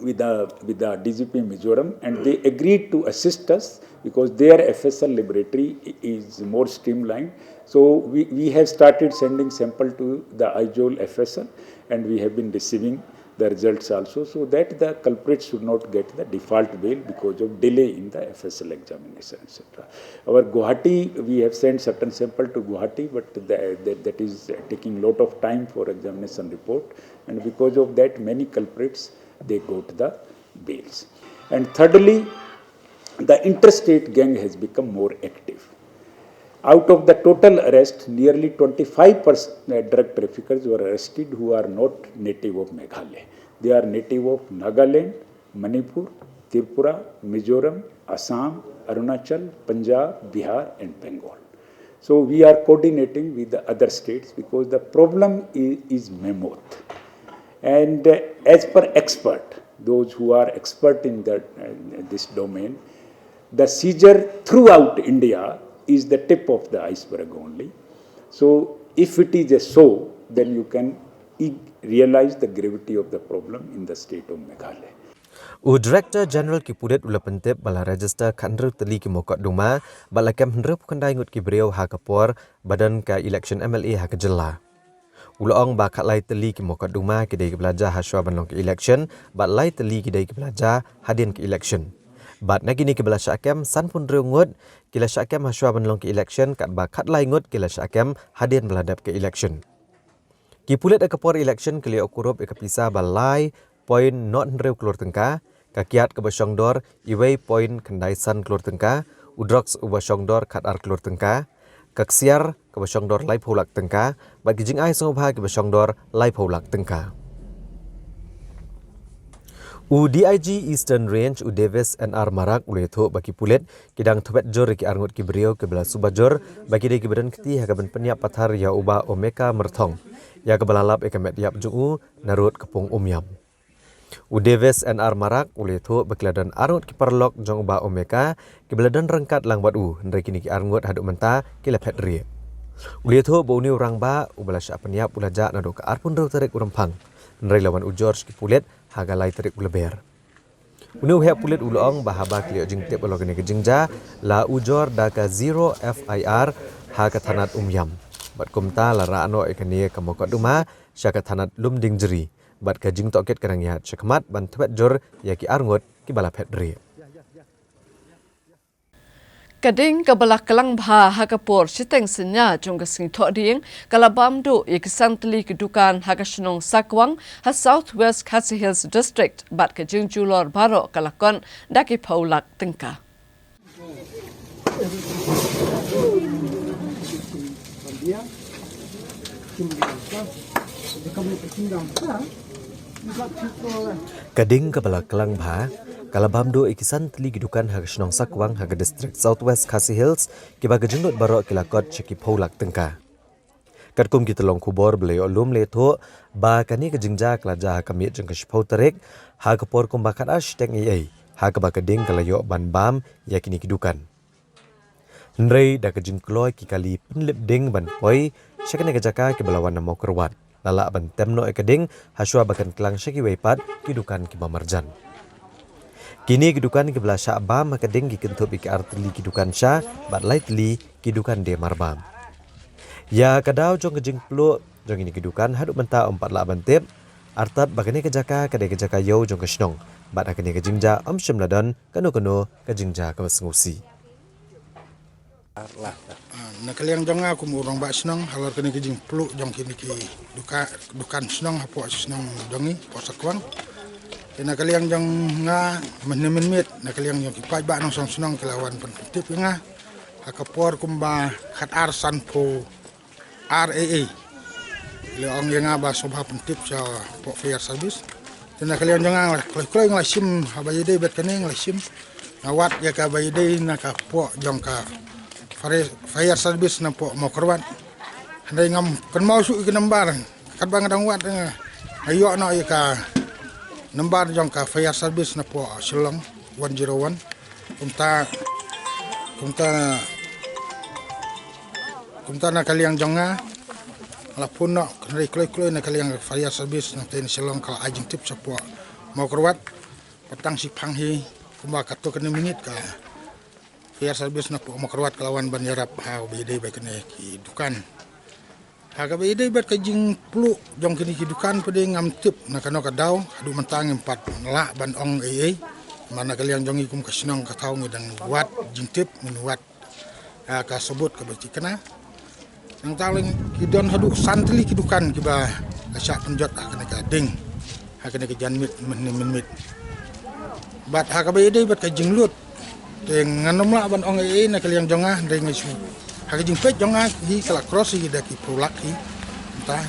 with the, with the D G P Mizoram, and they agreed to assist us because their F S L laboratory i-, is more streamlined. So we, we have started sending sample to the Aizawl F S L, and we have been receiving the results also, so that the culprits should not get the default bail because of delay in the F S L examination, et cetera. Our Guwahati, we have sent certain sample to Guwahati, but the, the, that is taking lot of time for examination report, and because of that, many culprits, they got the bails. And thirdly, the interstate gang has become more active. Out of the total arrest, nearly twenty-five percent drug traffickers were arrested who are not native of Meghalaya. They are native of Nagaland, Manipur, Tripura, Mizoram, Assam, Arunachal, Punjab, Bihar, and Bengal. So we are coordinating with the other states because the problem is, is mammoth. And, uh, as per expert, those who are expert in that, uh, this domain, the seizure throughout India is the tip of the iceberg only. So if it is a so, then you can realize the gravity of the problem in the state of Meghalaya. U Director General ki pulit u la pyntip ba la register khathynriew tylli ki mokotduma bad la kem hynriewphew khyndai ngut ki briew ha ka por ba don ka election M L A ha ka jylla. U la ong ba khatlai tylli ki mokotduma ki dei kiba la jia hashwa ban long ka election bad lai tylli ki dei kiba la jia hadien ka election. Bad na kine kiba la shah kem, sanphew hynriew ngut ki la shah kem hashwa ban long ka election, katba khatlai ngut ki la shah kem hadien ba la dep ka election. Ki pulit ha ka por election ki la ïoh kurup ïa ka pisa ba lai point nod hynriew klur tyngka, ka kiad kaba shongdor iwei point khyndai san klur tyngka, u drugs uba shongdor khatar klur tyngka, ka ksiar kaba shongdor laiphew lak tyngka, bad ki jingai sngewbha kiba shongdor laiphew lak tyngka. U D I G Eastern Range, u Davis N R Marak, u la ïathuh ba ki pulit ki dang thwet jur ïa ki arngut ki briew kiba la suba jur ba ki dei kiba don kti ha kaban pynïap pathar ïa u Bah Omeka Myrthong, ïa kaba la lap ïa ka met ïap jong u narud ka pung Umiam. U Davis N R Marak u la ïathuh ba ki la don arngut ki paralok jong u Bah Omeka kiba la don ryngkat lang bad u, hynrei kine ki arngut haduh mynta ki la phet rieh. U la ïathuh ba une u rangbah uba la shah pynïap u la jah naduh ka arphew hynriew tarik u Rymphang, hynrei la wan ujor sha ki pulit ha ka lai tarik u Lber. Une u heh pulit u la ong ba haba ki la ïoh jingtip halor kane ka jingjia, la ujor da ka zero F I R ha ka thanat Umiam. Bad kumta la rah noh ïa kane ka mokotduma sha ka thanat Lumdiengjri. Bad ka jingtohkit ka dang ïaid shakhmat ban thwet jur ïa ki arngut kiba la phet rieh. Ka ding kaba la klang bha ha ka por shiteng synñia jong ka sngi Thohdieng ka la bam duh ïa ki san tylli ki dukan ha ka shnong Sakwang ha South West Khasi Hills District, bad ka jingjulor baroh ka la kot da ki phew lak tyngka. Ka ding kaba la klang bha ka la bam duh ïa ki san tylli ki dukan ha ka shnong Sakwang ha ka district South West Khasi Hills, kiba ka jinglut baroh ki la kot sha ki phew lak tyngka. Katkum ki tyllong khubor ba la ïoh lum la ïathuh ba kane ka jingjia ka la jia ha ka miet jong ka shiphew tarik ha ka por kumba khatar shiteng eiei, ha kaba ka ding ka la ïoh ban bam ïa kine ki dukan. Hynrei da ka jingkloi ki kali pynlip ding ban poi sha kane ka jaka kiba la wan na Mawkyrwat, la lah ban tem noh ïa ka ding hashwa ba kan klang sha kiwei pat ki dukan kiba marjan. Kine ki dukan kiba la shah bam ha ka ding ki kynthup ïa ki ar tylli ki dukan sha bad lai tylli ki dukan die marbam. Ïa ka daw jong ka jingpluh jong kine ki dukan haduh mynta ym pat lah ban tip, artat ba kane ka jaka ka dei ka jaka ïew jong ka shnong, bad ha kane ka jingjia ym shym la don kano kano ka jingjia kaba sngewsih. Ah, na ka liang jong nga kum u rangbah shnong, halor kane ka jingpluh jong kine ki duka-, dukan shnong hapoh shnong jong ngi, hapoh Sakwang. Te na ka liang jong nga, mynhynnin mynmiet, na ka liang jong ki paidbah nongshong shnong ki la wan pyntip ïa nga ha ka por kumba khatar sanphew ar eiei. La ong ïa nga ba sngewbha pyntip shapoh fire service. Te na ka liang jong nga, kloi kloi nga la shim, haba ïadei bad kane nga la shim. Nga wad ïa kaba ïadei na ka poh jong ka fire, fire service napoh Mawkyrwat. Hynrei ngam kynmaw shuh ïa ka nambar. Katba nga dang wad nga, nga ïoh noh ïa ka nambar jong ka fire service napoh Shillong one zero one. Kumta, kumta, kumta na ka liang jong nga, nga la phone noh, hynrei kloi kloi na ka liang fire service nangtei na Shillong ka la ai jingtip shapoh Mawkyrwat. Bad tang shiphang hi, kumba katto katne minit ka fire service napoh Mawkyrwat ka la wan ban ïarap ha kaba ïadei bad kine ki dukan. Ha kaba ïadei bad ka jingpluh jong kine ki dukan pat de ngam tip na kano ka daw, haduh mynta ngim pat lah ban ong ei ei. Namar na ka liang jong ngi kum ka shnong ka thaw ngi dang wad jingtip, ngin wad, ah, ka sabut kaba thikna. Nangta leng ki don haduh san tylli ki dukan kiba la shah pynjot ha kane ka ding, ha kane ka janmiet mynhynnin mynmiet. Bad ha kaba ïadei bad ka jinglut, te ngan ym lah ban ong ei ei na ka liang jong nga, hynrei nga shu, ha ka jingpeit jong nga hi ka la cross hi da ki phew lak hi. Mynta,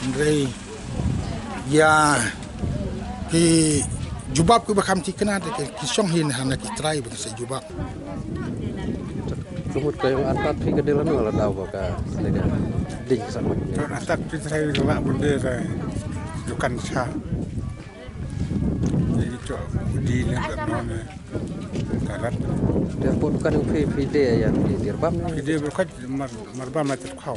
hynrei ïa ki jubab kiba kham thikna te ki shong hi na, na ki trai ba ki sa jubab. Ka mut ka ïong artat phi ka dei lano la daw ba ka dei ka ding ka sangmat. Ïong artat phi trai ka la bun de ka dukan sha. Jadi tu di ne ka non ne. Ka rat. Dia pun dukan phi, phi dei ïa phi dei marbam. Phi dei berkat mar-, marbam la terkau.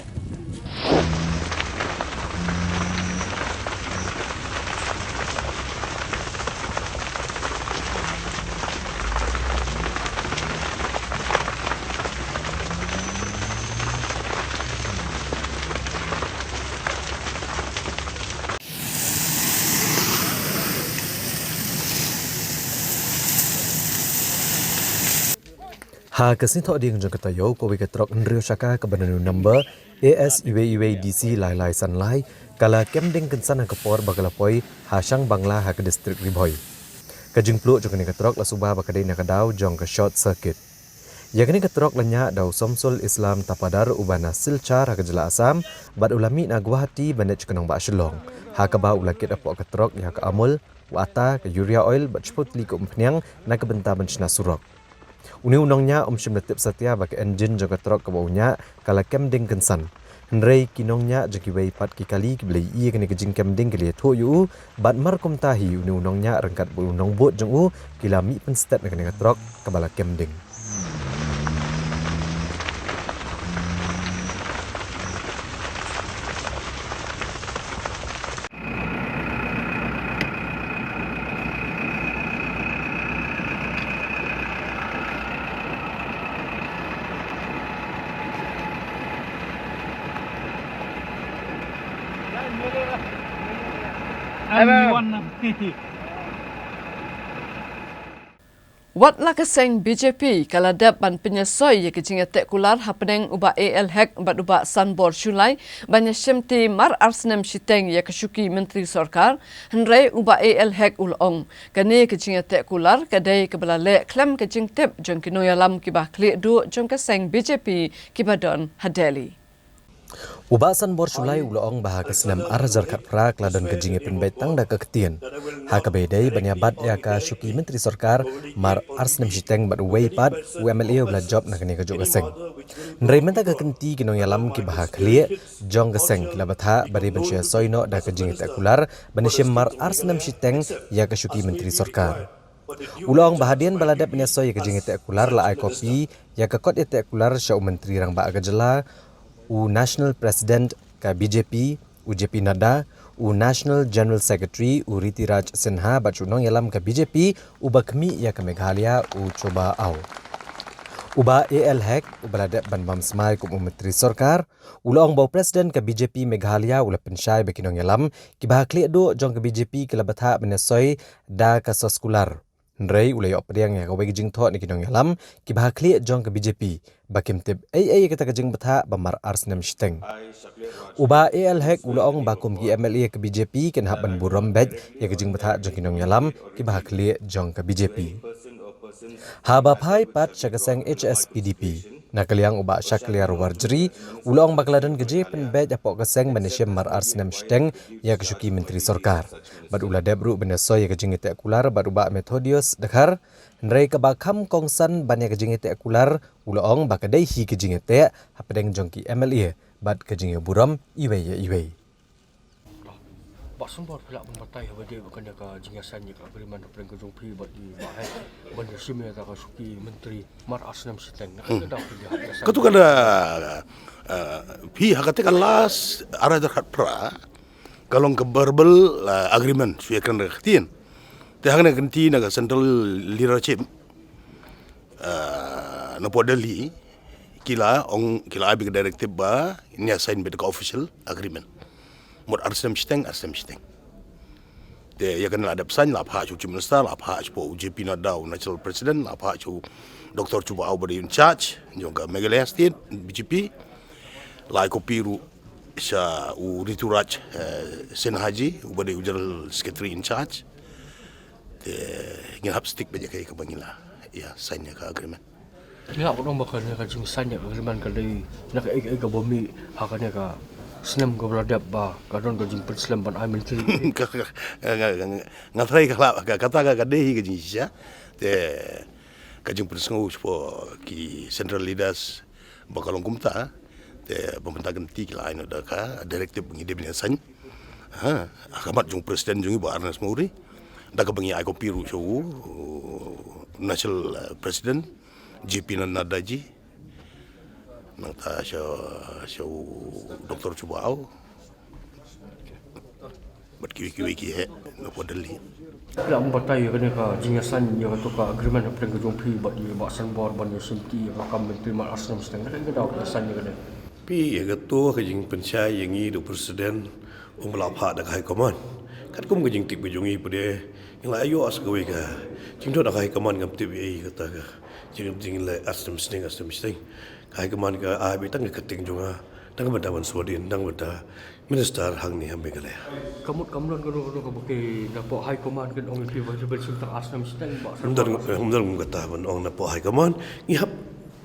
Ha ka sngi Thohdieng jong ka taïew, kawei ka trok hynriew shaka kaba na number A S iwei iwei D C lai lai san lai, ka la kem ding kynsan ha ka por ba ka la poi ha Shangbangla ha ka distrik Ri Bhoi. Ka jingpluh jong kane ka trok la suba ba ka dei na ka daw jong ka short circuit. Ïa kane ka trok la ñiah da u Samsul Islam Tapadar uba na Silchar ha ka jylla Assam, bad u la mih na Guwahati ban leit sha ka nongbah Shillong. Ha kaba u la kit hapoh ka trok ïa ka amul, u ata, ka urea oil, bad shiphew tylli ka umphniang na ka bynta ban shna surok. Une u nongñiah um shym la tip satia ba ka engine jong ka trok kaba u ñiah ka la kem ding kynsan. Hynrei ki nongñiah jong kiwei pat ki kali kiba la ïohi ïa kane ka jingkem ding ki la ïathuh ïa u, bad mar kumta hi une u nongñiah ryngkat bad u nongbud jong u ki la mih pynstet na kane ka trok kaba la kem ding. Wat la ka seng B J P ka la dep ban pynïasoi ïa ka jingïateh kular hapdeng u Bah A L Hek bad u Bah Sanbor Shullai ban ïashimti mar ar snem shiteng ïa ka shuki myntri sorkar, hynrei u Bah A L Hek u la ong, kane ka jingïateh kular ka dei kaba la leh khlem ka jingtip jong ki nongïalam kiba khlieh duh jong ka seng B J P kiba don ha Delhi. U Bah Sanbor Shullai u la ong ba ha ka snem ar hajar khatphra ka la don ka jingïapynbeit tang da ka ktien. Ha kaba ïadei ban ïa bat ïa ka shuki myntri sorkar mar ar snem shiteng bad uwei pat u M L A uba la jop na kane kajuh ka seng. Hynrei mynta ka kynti ki nongïalam kiba ha khlieh jong ka seng ki la bthah ba dei ban shu ïasoi noh da ka jingïateh kular ban ïashim mar ar snem shiteng ïa ka shuki myntri sorkar. U la ong ba hadien ba la dep ban ïasoi ïa ka jingïateh kular la ai kopi ïa ka kot ïateh kular sha u Myntri Rangbah ka jylla, u National President ka B J P, u J P Nadda, u National General Secretary, u Ritiraj Sinha, bad sha u nongïalam ka B J P uba khmih ïa ka Meghalaya, u Chuba Aung. U Bah A L Hek, uba la dep ban bam smai kum u myntri sorkar, u la ong ba u President ka B J P Meghalaya u la pynshai ba ki nongïalam kiba ha khlieh duh jong ka B J P ki la bthah ban ïasoi da ka sos kular. Hynrei u la ïoh pdiang ïa kawei ka jingthoh na ki nongïalam kiba ha khlieh jong ka B J P ba kim tip ei ei ïa kata ka jingbthah ba mar ar snem shiteng. U Bah A L Hek u la ong ba kum ki M L A ka B J P kin hap ban burom beit ïa ka jingbthah jong ki nongïalam kiba ha khlieh jong ka B J P. Haba phai pat sha ka seng H S P D P, na ka liang u Bah Shakliar Warjri u la ong ba ka la don ka jingpynbeit hapoh ka seng ban ïashim mar ar snem shiteng ïa ka shuki myntri sorkar. Bad u la dep ruh ban ïasoi ïa ka jingïateh kular bad u Bah Methodius Dkhar, hynrei kaba kham kongsan ban ïa ka jingïateh kular u la ong ba ka dei hi ka jingïateh hapdeng jong ki M L A bad ka jingïaburom iwei ïa iwei. Bah Sanbor, phi lah ban batai haba ïadei bad kane ka jingïasain ïa ka agreement hapdeng ka jong phi bad i Bah Hek ban ïashim ïa ka shuki myntri mar ar snem shiteng. Na kata ka daw phi ïa, ïasain. Katu ka da, eh, phi ha kata ka last ar hajar khatphra ka long ka verbal, eh, agreement, shu ïakren da ka ktien. Te ha kane ka kynti na ka central leadership, eh, na pdeng Delhi, ki la ong, ki la ai beit ka directive ba ngin ïasain beit ka official agreement. Mut ar snem shiteng, ar snem shiteng. Te ïa kane la dep sain, la phah sha u Chief Minister, la phah sha u J P Nadda, u National President, la phah sha u Doctor Chuba Aung uba dei in charge jong ka Meghalaya State B J P. La ai copy ruh sha u Rituraj, eh, Sinha ji uba dei u General Secretary in charge. Te ngin hap stick beit ïa kaei kaba ngi la ïasain ïa ka agreement. Ngi la ong ba kane ka jingsain ïa ka agreement ka dei na kaei kaei kaba mih ha kane ka snem kaba la dep ba ka don ka jingpynslem ban ai myntri. Ka, ka, nga, nga, nga, nga tharai ka la, ka, kata ka, ka dei hi ka jingshisha. Te ka jingpynsngew shapoh ki central leaders ba ka long kumta, te ba mynta ka kynti ki la ai noh da ka directive ba ngi dei ban ïasain. Ha, ha khmat jong u President jong ngi Bah Ernest Mori. Da kaba ngi ai copy ruh sha u, u National, eh, President J P Nadda ji. Nangta sha, sha u Doctor Chuba Aung. Bad kiwei kiwei ki heh na pdeng Delhi. Phi lah ban batai ïa kane ka jingïasain ïa kato ka agreement hapdeng ka jong phi bad i Bah Sanbor ban ïashimti ïa ka kam myntri mar ar snem shiteng, ka dei ka daw ka ïasain ïa kane? Phi, ïa kato ka jingpynshai ïa ngi da u President, um la phah da ka High Command. Katkum ka jingtip ka jong ngi pat de, ngi la ïoh sa kawei ka jingdon ka high command, ngam tip ei kata ka jing, jing la ar snem shiteng, ar snem shiteng. Ka high command ka ai beit tang ka kyrteng jong nga, tang ka bynta ban sngewdien, tang ka bynta minister hangne ha Meghalaya. Ka mut kam don kano kano kaba ki napoh high command kin ong ïa phi ba ïa phi ban shim tang ar snem shiteng, ba ar snem. Ym don, ym don kum kata ban ong napoh high command. Ngi hap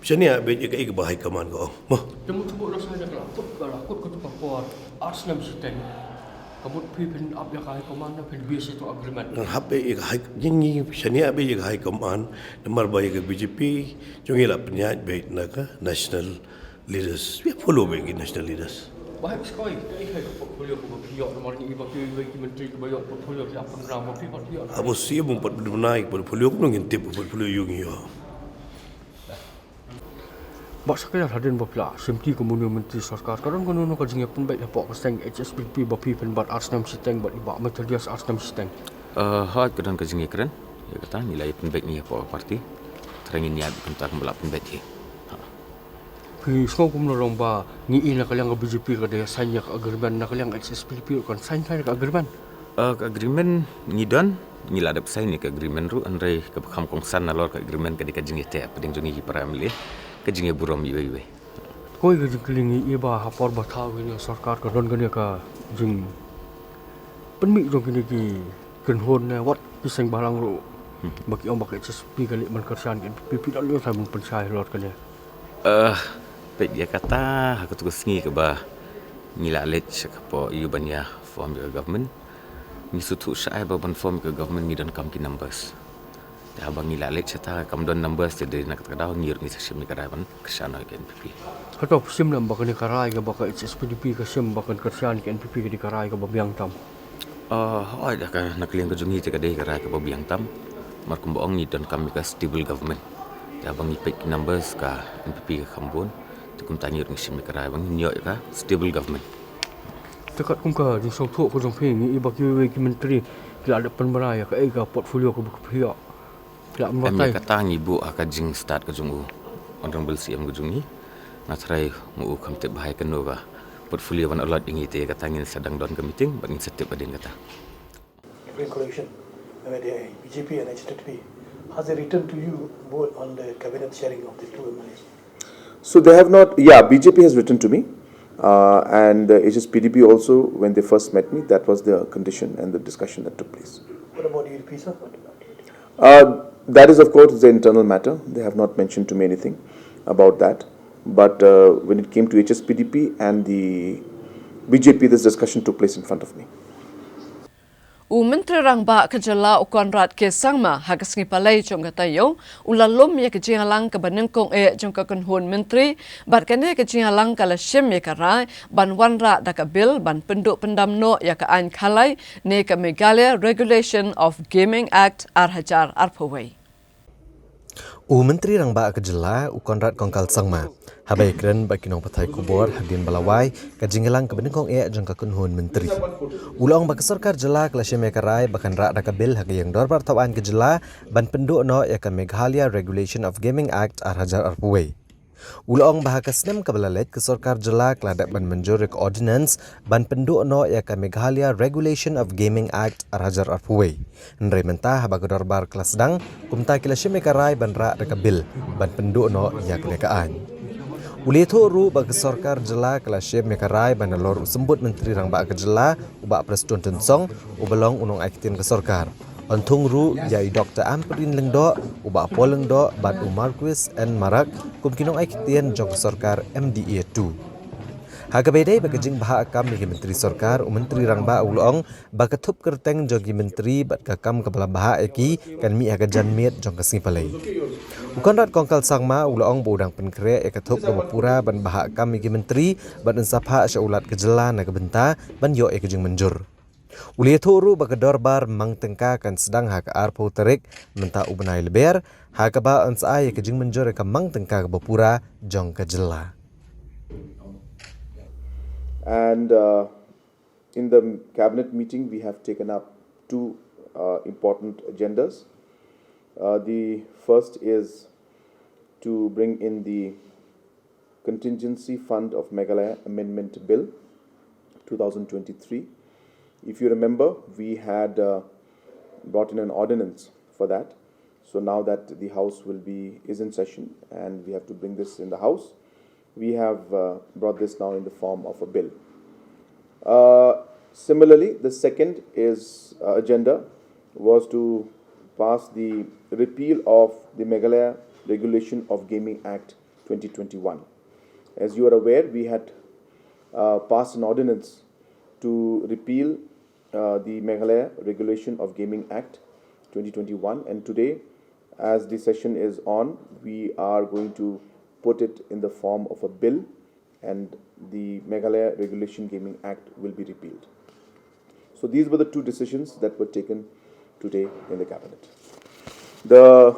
shaniah beit ïa kaei kaba high command ka ong. Mo. Te mut shu buh la saiñ, ka la kut, ka la kut kato ka por ar snem shiteng. Ka mut phi phin ap ïa ka high command ne phin base ïa ka agreement? Ngi hap beit ïa ka high, ngi, ngi shaniah beit ïa ka high command namar ba ïa ka B J P jong ngi la pynïaid beit na ka national leaders. Ïa follow beit ki national leaders. Ba hap skoi, kaei ka portfolio kaba phi ïoh namar ngi i ba phi, ba ki myntri kiba ïoh portfolio ki ap pynrang, ba phi pat phi ïoh. Haba shu ïa bun pat bun nai portfolio, kumno ngin tip portfolio ïa ngi ïoh. Bah Shakliar, hadien ba phi la shim kti kum une u myntri sorkar, ka don kano kano ka jingïapynbeit hapoh ka seng H S P D P ba phi pynbat ar snem shiteng bad i Bah Methodius ar snem shiteng? Eh, hooid, ka don ka jingïakren. Ïa kata ngi la ïapynbeit ngi hapoh ka party. Trai ngin ïa kumta kumba la pynbeit hi. Ha. Phi sngew kumno long ba ngi i na ka liang ka B J P ka dei saiñ ïa ka agreement, na ka liang H S P D P ruh kan saiñ saiñ ka agreement? Eh, ka agreement ngi don, ngi la dep saiñ ïa ka agreement ruh, hynrei kaba kham kongsan nalor ka agreement ka dei ka jingïateh hapdeng jong ngi ki para M L A, ka jingïaburom iwei iwei. Kawei ka jingkylli, ngi i ba ha por ba thaw kane ka sorkar ka don kane ka jingpynmih jong kine ki kynhun ne wat ki seng bhalang ruh. Hmm. Ba ki ong ba ka H S P D P ka leit ban kyrshan ka N P P, phi don lynti ban pynshai halor kane? Eh, peit ïa kata, ha katto ka sngi kaba ngi la leit sha ka por ïa ban ïa form ïa ka government, ngi sngewthuh shai ba ban form ïa ka government ngi donkam ki numbers. Te haba ngi la leit shata kam don numbers, te dei na kata ka daw ngi ruh ngin sa shim ïa ka rai ban kyrshan ïa ka N P P. Hato phi sngew ba kane ka rai kaba ka H S P D P ka shim ba kan kyrshan ïa ka N P P ka dei ka rai kaba biang tam? Ah, hooid, da ka na ka liang ka jong ngi te ka dei ka rai kaba biang tam. Namar kumba ong ngi donkam ïa ka stable government. Te haba ngi peit ki numbers ka N P P ka kham bun, te kumta ngi ruh ngi shim ïa ka rai ba ngin ïoh ïa ka stable government. Te katkum ka jingsngewthuh ka jong phi, ngi i ba kiwei kiwei ki myntri ki la dep pynbna ïa kaei ka portfolio kaba phi ïoh. Em, ïa kata ngi buh ha ka jingstad ka jong u Honorable C M ka jong ngi. Nga tharai ma u kham tip bha ïa kano ka portfolio ban allot ïa ngi, te ïa kata ngin sa dang don ka meeting bad ngin sa tip hadien kata. Coalition with the B J P and H S P D P. Has it written to you both on the cabinet sharing of the two M L As? So they have not, yeah, B J P has written to me, uh, and uh, H S P D P also, when they first met me, that was the condition and the discussion that took place. What about U D P, sir? Uh, that is, of course, the internal matter. They have not mentioned to me anything about that. But uh, when it came to H S P D P and the B J P, this discussion took place in front of me. U Myntri Rangbah ka Jylla u Conrad K Sangma ha ka sngi Palei jong ka taïew u la lum ïa ka jingïalang kaba nyngkong eh jong ka kynhun myntri, bad kane ka jingïalang ka la shim ïa ka rai ban wanrah da ka bill ban pynduh pyndam noh ïa ka aiñ khalai ne ka Meghalaya Regulation of Gaming Act ar hajar arphew wei. U Myntri Rangbah ka Jylla u Conrad Kongkal Sangma haba ïakren bad ki nongpathai khubor hadien ba la wai ka jingïalang kaba nyngkong eh jong ka kynhun myntri, u la ong ba ka sorkar jylla ka la shim ïa ka rai ba kan rah da ka bill ha ka ïing dorbar thawaiñ ka jylla ban pynduh noh ïa ka Meghalaya Regulation of Gaming Act ar hajar arphew wei. U la ong ba ha ka snem kaba la leit ka sorkar jylla ka la dep ban mynjur ïa ka ordinance ban pynduh noh ïa ka Meghalaya Regulation of Gaming Act ar hajar arphew wei. Hynrei mynta haba ka dorbar ka la sdang, kumta ki la shim ïa ka rai ban rah da ka bill ban pynduh noh ïa kane ka aiñ. U la ïathuh ruh ba ka sorkar jylla ka la shim ïa ka rai ban nalor u Symbud Myntri Rangbah ka Jylla u Bah Prestone Tynsong, uba long u nongai ktien ka sorkar. Yn thung ruh ïa i Doktor Ampareen Lyngdoh, u Bah Paul Lyngdoh bad u Marcuise N Marak kum ki nongai ktien jong ka sorkar M D A two. Ha kaba ïadei bad ka jingbhah kam ïa ki myntri sorkar, u Myntri Rangbah u la ong ba ka thup kyrteng jong ki myntri bad ka kam kaba la bhah ïa ki kan mih ha ka janmiet jong ka sngi Palei. U Conrad Kongkal Sangma u la ong ba u dang pynkhreh ïa ka thup kaba pura ban bhah kam ïa ki myntri bad yn sa phah sha u Lat ka Jylla na ka bynta ban ïoh ïa ka jingmynjur. U la ïathuh ruh ba ka dorbar mang tyngka kan sdang ha ka arphew tarik mynta u bnai Lber, ha kaba yn sa ai ïa ka jingmynjur ïa ka mang tyngka kaba pura jong ka jylla. And uh, in the cabinet meeting, we have taken up two uh, important agendas. Uh, the first is to bring in the Contingency Fund of Meghalaya Amendment Bill two thousand twenty-three, If you remember, we had uh, brought in an ordinance for that. So now that the House will be is in session and we have to bring this in the House, we have uh, brought this now in the form of a bill. Uh, similarly, the second is uh, agenda was to pass the repeal of the Meghalaya Regulation of Gaming Act twenty twenty-one. As you are aware, we had uh, passed an ordinance to repeal uh, the Meghalaya Regulation of Gaming Act twenty twenty-one, and today, as the session is on, we are going to put it in the form of a bill, and the Meghalaya Regulation Gaming Act will be repealed. So these were the two decisions that were taken today in the cabinet. The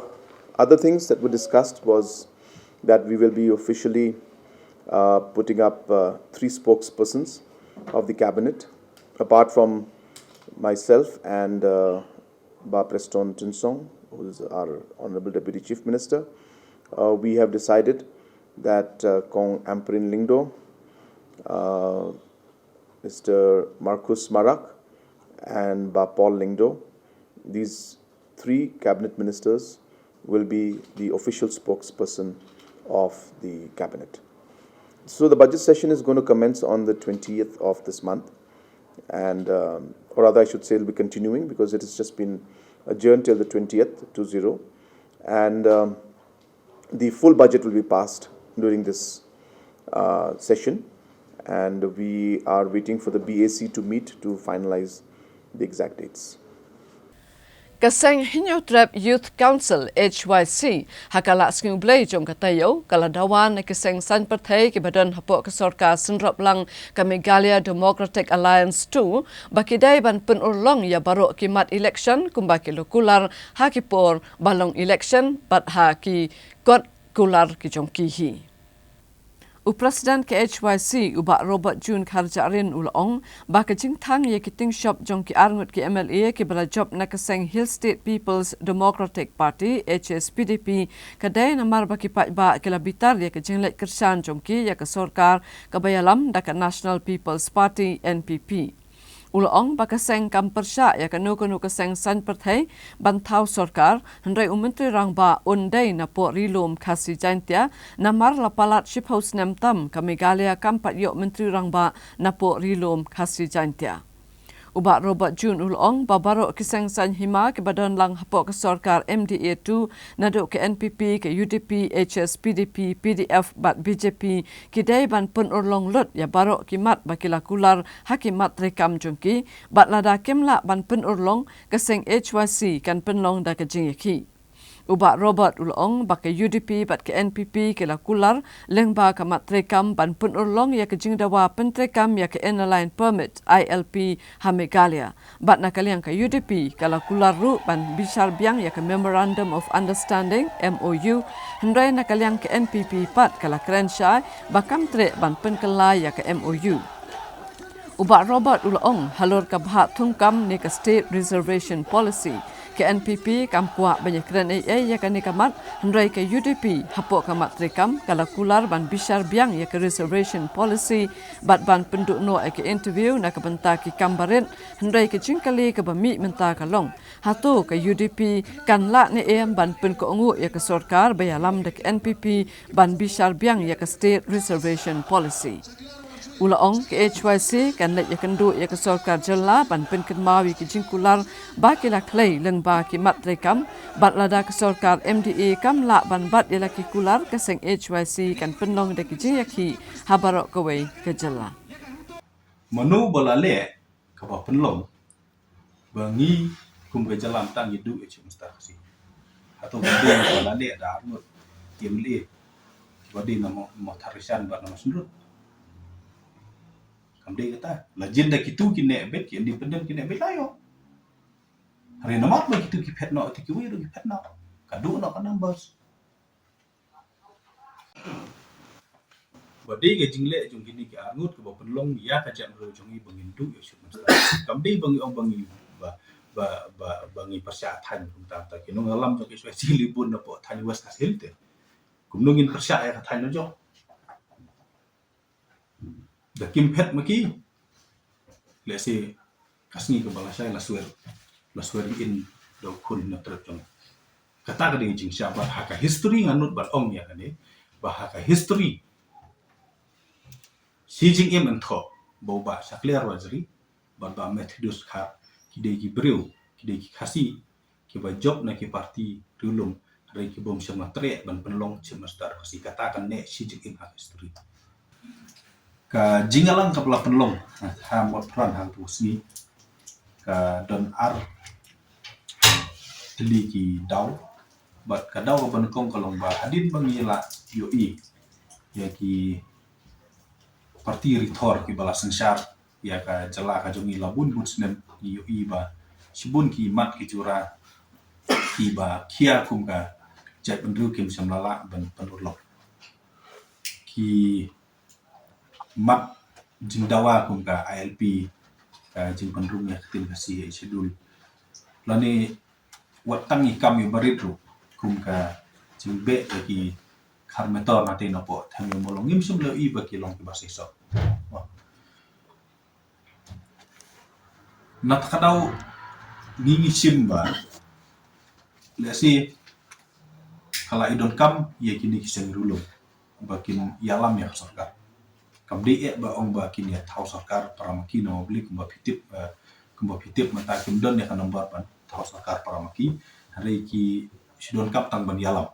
other things that were discussed was that we will be officially uh, putting up uh, three spokespersons of the cabinet, apart from myself and uh, Bah Prestone Tynsong, who is our Honorable Deputy Chief Minister. Uh, we have decided that uh, Kong Ampareen Lyngdoh, uh, Mister Marcuise Marak, and Bah Paul Lyngdoh, these three cabinet ministers will be the official spokesperson of the cabinet. So the budget session is going to commence on the twentieth of this month, and um, or rather, I should say, it'll be continuing because it has just been adjourned till the twentieth, two zero, and um, the full budget will be passed during this uh, session, and we are waiting for the B A C to meet to finalize the exact dates. Ka seng Hynñiewtrep Youth Council, H Y C, ha ka Lah Sngi U Blei jong ka taïew, ka la dawa na ki seng saiñ pyrthei kiba don hapoh ka sorkar synrop lang ka Meghalaya Democratic Alliance two, ba ki dei ban pynurlong ïa baroh ki mat election kumba ki la kular ha ki por ba long election bad ha ki kot kular ki jong ki hi. U President ka H Y C, u Bah Robert June Kharjahrin u la ong, ba ka jingthang ïa ki tyngshop jong ki arngut ki M L A kiba la jop na ka seng Hill State People's Democratic Party, H S P D P, ka dei namar ba ki paidbah ki la bitar ïa ka jingleit kyrshan jong ki ïa ka sorkar kaba ïalam da ka National People's Party, N P P. U la ong ba ka seng kam pyrshah ïa kano kano ka seng saiñ pyrthei ban thaw sorkar, hynrei u Myntri Rangbah un dei na poh Ri-lum Khasi Jaintia, namar la palat shiphew snem tam ka Meghalaya kam pat ïoh Myntri Rangbah na poh Ri-lum Khasi Jaintia. U Bah Robert June u la ong ba baroh ki seng saiñ hima kiba don lang hapoh ka sorkar M D A two, naduh ka N P P, ka U D P, H S P D P, P D F bad B J P, ki dei ban pynurlong lut ïa baroh ki mat ba ki la kular ha ki mat treikam jong ki, bad lada kim lah ban pynurlong, ka seng H Y C kan pynlong da ka jingïakhih. U Bah Robert u la ong ba ka U D P bad ka N P P ki la kular lyngba ka mat treikam ban pynurlong ïa ka jingdawa pyntreikam ïa ka Inner Line Permit, I L P, ha Meghalaya. Bad na ka liang ka U D P ka la kular ruh ban bishar biang ïa ka Memorandum of Understanding, M O U, hynrei na ka liang ka N P P pat ka la kren shai ba kam treh ban pynkylla ïa ka M O U. U Bah Robert u la ong, halor ka bhah thungkam ne ka State Reservation Policy, ka N P P kam kwah ban ïakren ei ei ïa kane ka mat, hynrei ka U D P hapoh ka mat treikam ka la kular ban bishar biang ïa ka Reservation Policy bad ban pynduh noh ïa ka interview na ka bynta ki kam barit, hynrei ka jingkylli kaba mih mynta ka long, hato ka U D P kan lah ne em ban pynkohnguh ïa ka sorkar ba ïalam da ka N P P ban bishar biang ïa ka State Reservation Policy. U la ong ka H Y C kan leit ïakynduh ïa ka sorkar jylla ban pynkynmaw ïa ki jingkular ba ki la khlei lyngba ki mat treikam, bad lada ka sorkar M D A kam lah ban bat ïa la ki kular, ka seng H Y C kan pynlong da ki jingïakhih ha baroh kawei ka jylla. Mano ba la leh kaba pynlong ba ngi kum ka jylla mynta ngi duh ïa u Chief Minister Khasi? Hato ka dei ba la leh da arngut ki M L A kiba dei na Mawthadraishan bad na Mawsynrut? Kam dei kata. La jin da kitu ki neh beit, ki independent ki neh beit, la ïoh. Hynrei namar ba kitu ki phet noh, te kiwei ruh ki phet noh. Ka duh noh ka numbers. Ba dei ka jingleh jong kine ki arngut kaba pynlong ïa ka jaitbynriew jong ngi ba ngin duh ïa u Chief Minister. Kam dei ba ngi ong ba ngi ba ba ba, ba ngi pyrshah thaiñ kumta, ta ki nongïalam jong ka H Y C li bun na poh thaiñ West Khasi Hills te. Kumno ngin pyrshah ïa ka thaiñ la jong? Da kim phet ma ki. Lehse Ka sngi kaba la shai la swer, la swer in da u khun Hynñiewtrep jong. Kata ka dei ka jingshisha, bad ha ka history nga nud ban ong ïa kane, ba ha ka history shi jingim yn thoh ba u Bah Shakliar Warjri bad Bah Methodius Dkhar ki dei ki briew, ki dei ki Khasi kiba jop na ki party riewlum, hynrei ki bym shym la treh ban pynlong Chief Minister Khasi. Kata kan neh shi jingim ha history. Ka jingïalang kaba la pynlong ha Mawtphran ha kato ka sngi ka don ar tylli ki daw, bad ka daw kaba nyngkong ka long ba hadien ba ngi la ïohi ïa ki party rithor kiba la synshar ïa ka jylla ka jong ngi la bun bun snem, ngi ïohi ba shibun ki mat ki jura kiba khia kum ka jaitbynriew kim shym la lah ban pynurlong. Ki mat jingdawa kum ka I L P, ka jingpynrung ïa ka ktien Khasi ha Schedule, lane wat tang i kam i barit ruh kum ka jingbeh ïa ki khar metor na tei na poh them ïa u mawlong, ngim shym la ïohi ba ki long kiba seisoh. Na kata ka daw ngi ngi shim ba lehse ka la i donkam ïa kine ki seng riewlum ba kin ïalam ïa ka sorkar. Kam dei eh ba ong ba kin ïa thaw sorkar para ma ki, namar balei? Kumba phi tip, eh, kumba phi tip mynta kim don ïa ka number ban thaw sorkar para ma ki, hynrei ki shu donkam tang ban ïalam.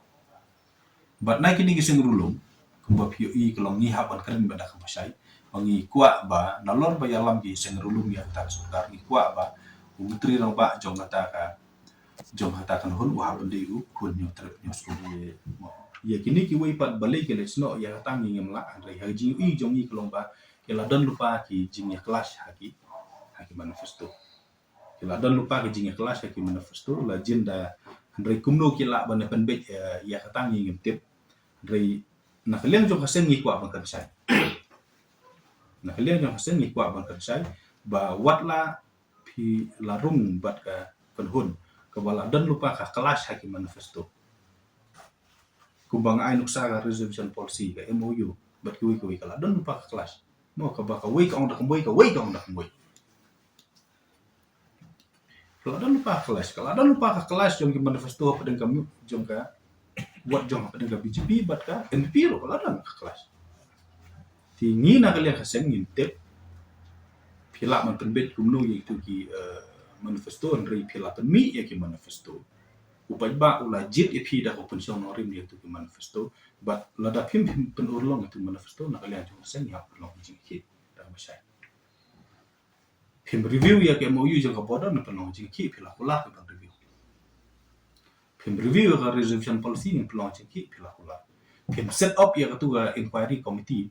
Bad na kine ki seng riewlum, kumba phi ïohi ka long ngi hap ban kren bad da kaba shai ba ngi kwah ba nalor ba ïalam ki seng riewlum ïa kata ka sorkar, ngi kwah ba u Myntri Rangbah jong kata ka, jong kata ka nahun u hap ban dei u khun Hynñiewtrep Hynñiewskum. Ïa kine kiwei pat balei ki leit snoh ïa kata ngi ngim lah, hynrei ha ka jingïohi jong ngi ka long ba ki la don lypa ki jingïa clash ha ki, ha ki manifesto. Ki la don lypa ki jingïa clash ha ki manifesto, la jin da, hynrei kumno ki lah ban pynbeit, eh, ïa kata ngi ngim tip. Hynrei na ka liang jong ka seng ngi kwah ban kynshai. Na ka liang jong ka seng ngi kwah ban kynshai ba wat la phi la rung bad ka kynhun kaba la don lypa ka clash ha ki manifesto. Kumba nga ai nuksa ka reservation policy, ka M O U bad kiwei kiwei, ka la don lypa ka clash. Mo, kaba kawei ka ong da kumwei, kawei ka ong da kumwei. Ka la don lypa ka clash, ka la don lypa ka clash jong ki manifesto hapdeng ka mu-, jong ka, wat jong hapdeng ka B J P bad ka N P P ruh ka la don ka clash. Te ngi na ka liang ka seng ngim tip phi lah ban pynbeit kumno ïa kito ki, eh, manifesto, hynrei phi la pynmih ïa ki manifesto. U paidbah u la jied ïa phi da ka pynshong nongrim ïa kito ki manifesto, bad lada phim, phim pynurlong ïa kito ki manifesto, na ka liang jong ka seng ngi hap pynlong jingkhih da kaba shai. Phim review ïa ka M O U jong ka border, ngin pynlong jingkhih, phi la kular ban review. Phim review ïa ka reservation policy, ngin pynlong jingkhih, phi la kular. Phim set up ïa katu ka inquiry committee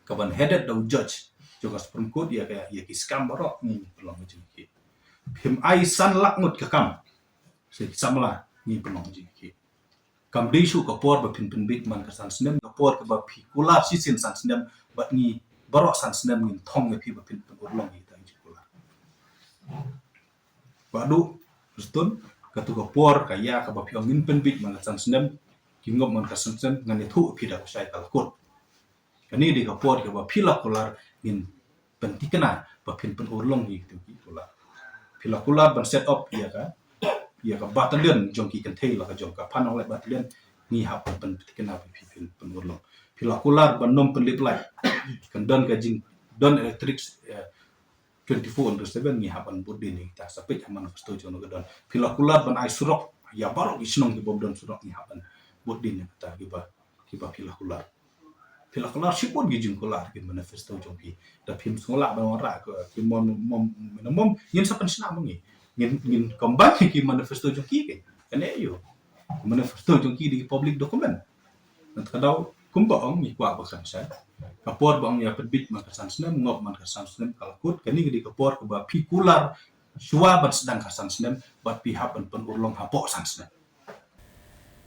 kaban headed da u judge jong ka Supreme Court ïa ka, ïa ki scam baroh, ngin pynlong jingkhih. Phim ai san lak ngut ka kam sha ki samla, ngin pynlong jingkhih. Kam dei shuh ka por ba phin pynbeit man ka san snem, ka por kaba phi kular shisien san snem, bad ngi baroh san snem ngin thong ïa phi ba phin pynurlong ïa kita ki jingkular. Ba dei, Prestone, katu ka por ka ïa kaba phi ong ngin pynbeit man ka san snem, ki ngop man ka san snem, ngan ïathuh ïa phi da ka shai ka la kut. Kane dei ka por kaba phi la kular ngin pynthikna ba phin pynurlong ïa kito ki kular. Phi la kular ban set up ïa ka, ïa ka battalion jong ki kynthei la ka jong ka Phan Nonglait battalion, ngi hap ban pynthikna ba phi phin pynurlong. Phi la kular ban nym pynlip light. Kan don ka jing, don electric, eh, twenty-four into seven, ngi hap ban bud dien ïa kita, sa peit ha manifesto jong no ka don. Phi la kular ban ai surok ïa baroh ki shnong ki bym don surok, ngi hap ban bud dien ïa kita kiba, kiba phi la kular. Phi la kular shibun ki jingkular ki manifesto jong phi. Da phim sngewlah ban wanrah ka, ki mom, mom, mom, mom, ngin sa pynshna ma ngi. Ngin, ngin combine ki manifesto jong ki, ki. Kane ïa u. Manifesto jong ki dei public document. Nangta ka daw, kumba ong, ngi kwah ba kan shai. Ka por ba ong ïa pynbeit man ka san snem, ngop man ka san snem, ka la kut, kane ka dei ka por kaba phi kular shuwa ban sdang ka san snem, bad phi hap ban pynurlong hapoh san snem.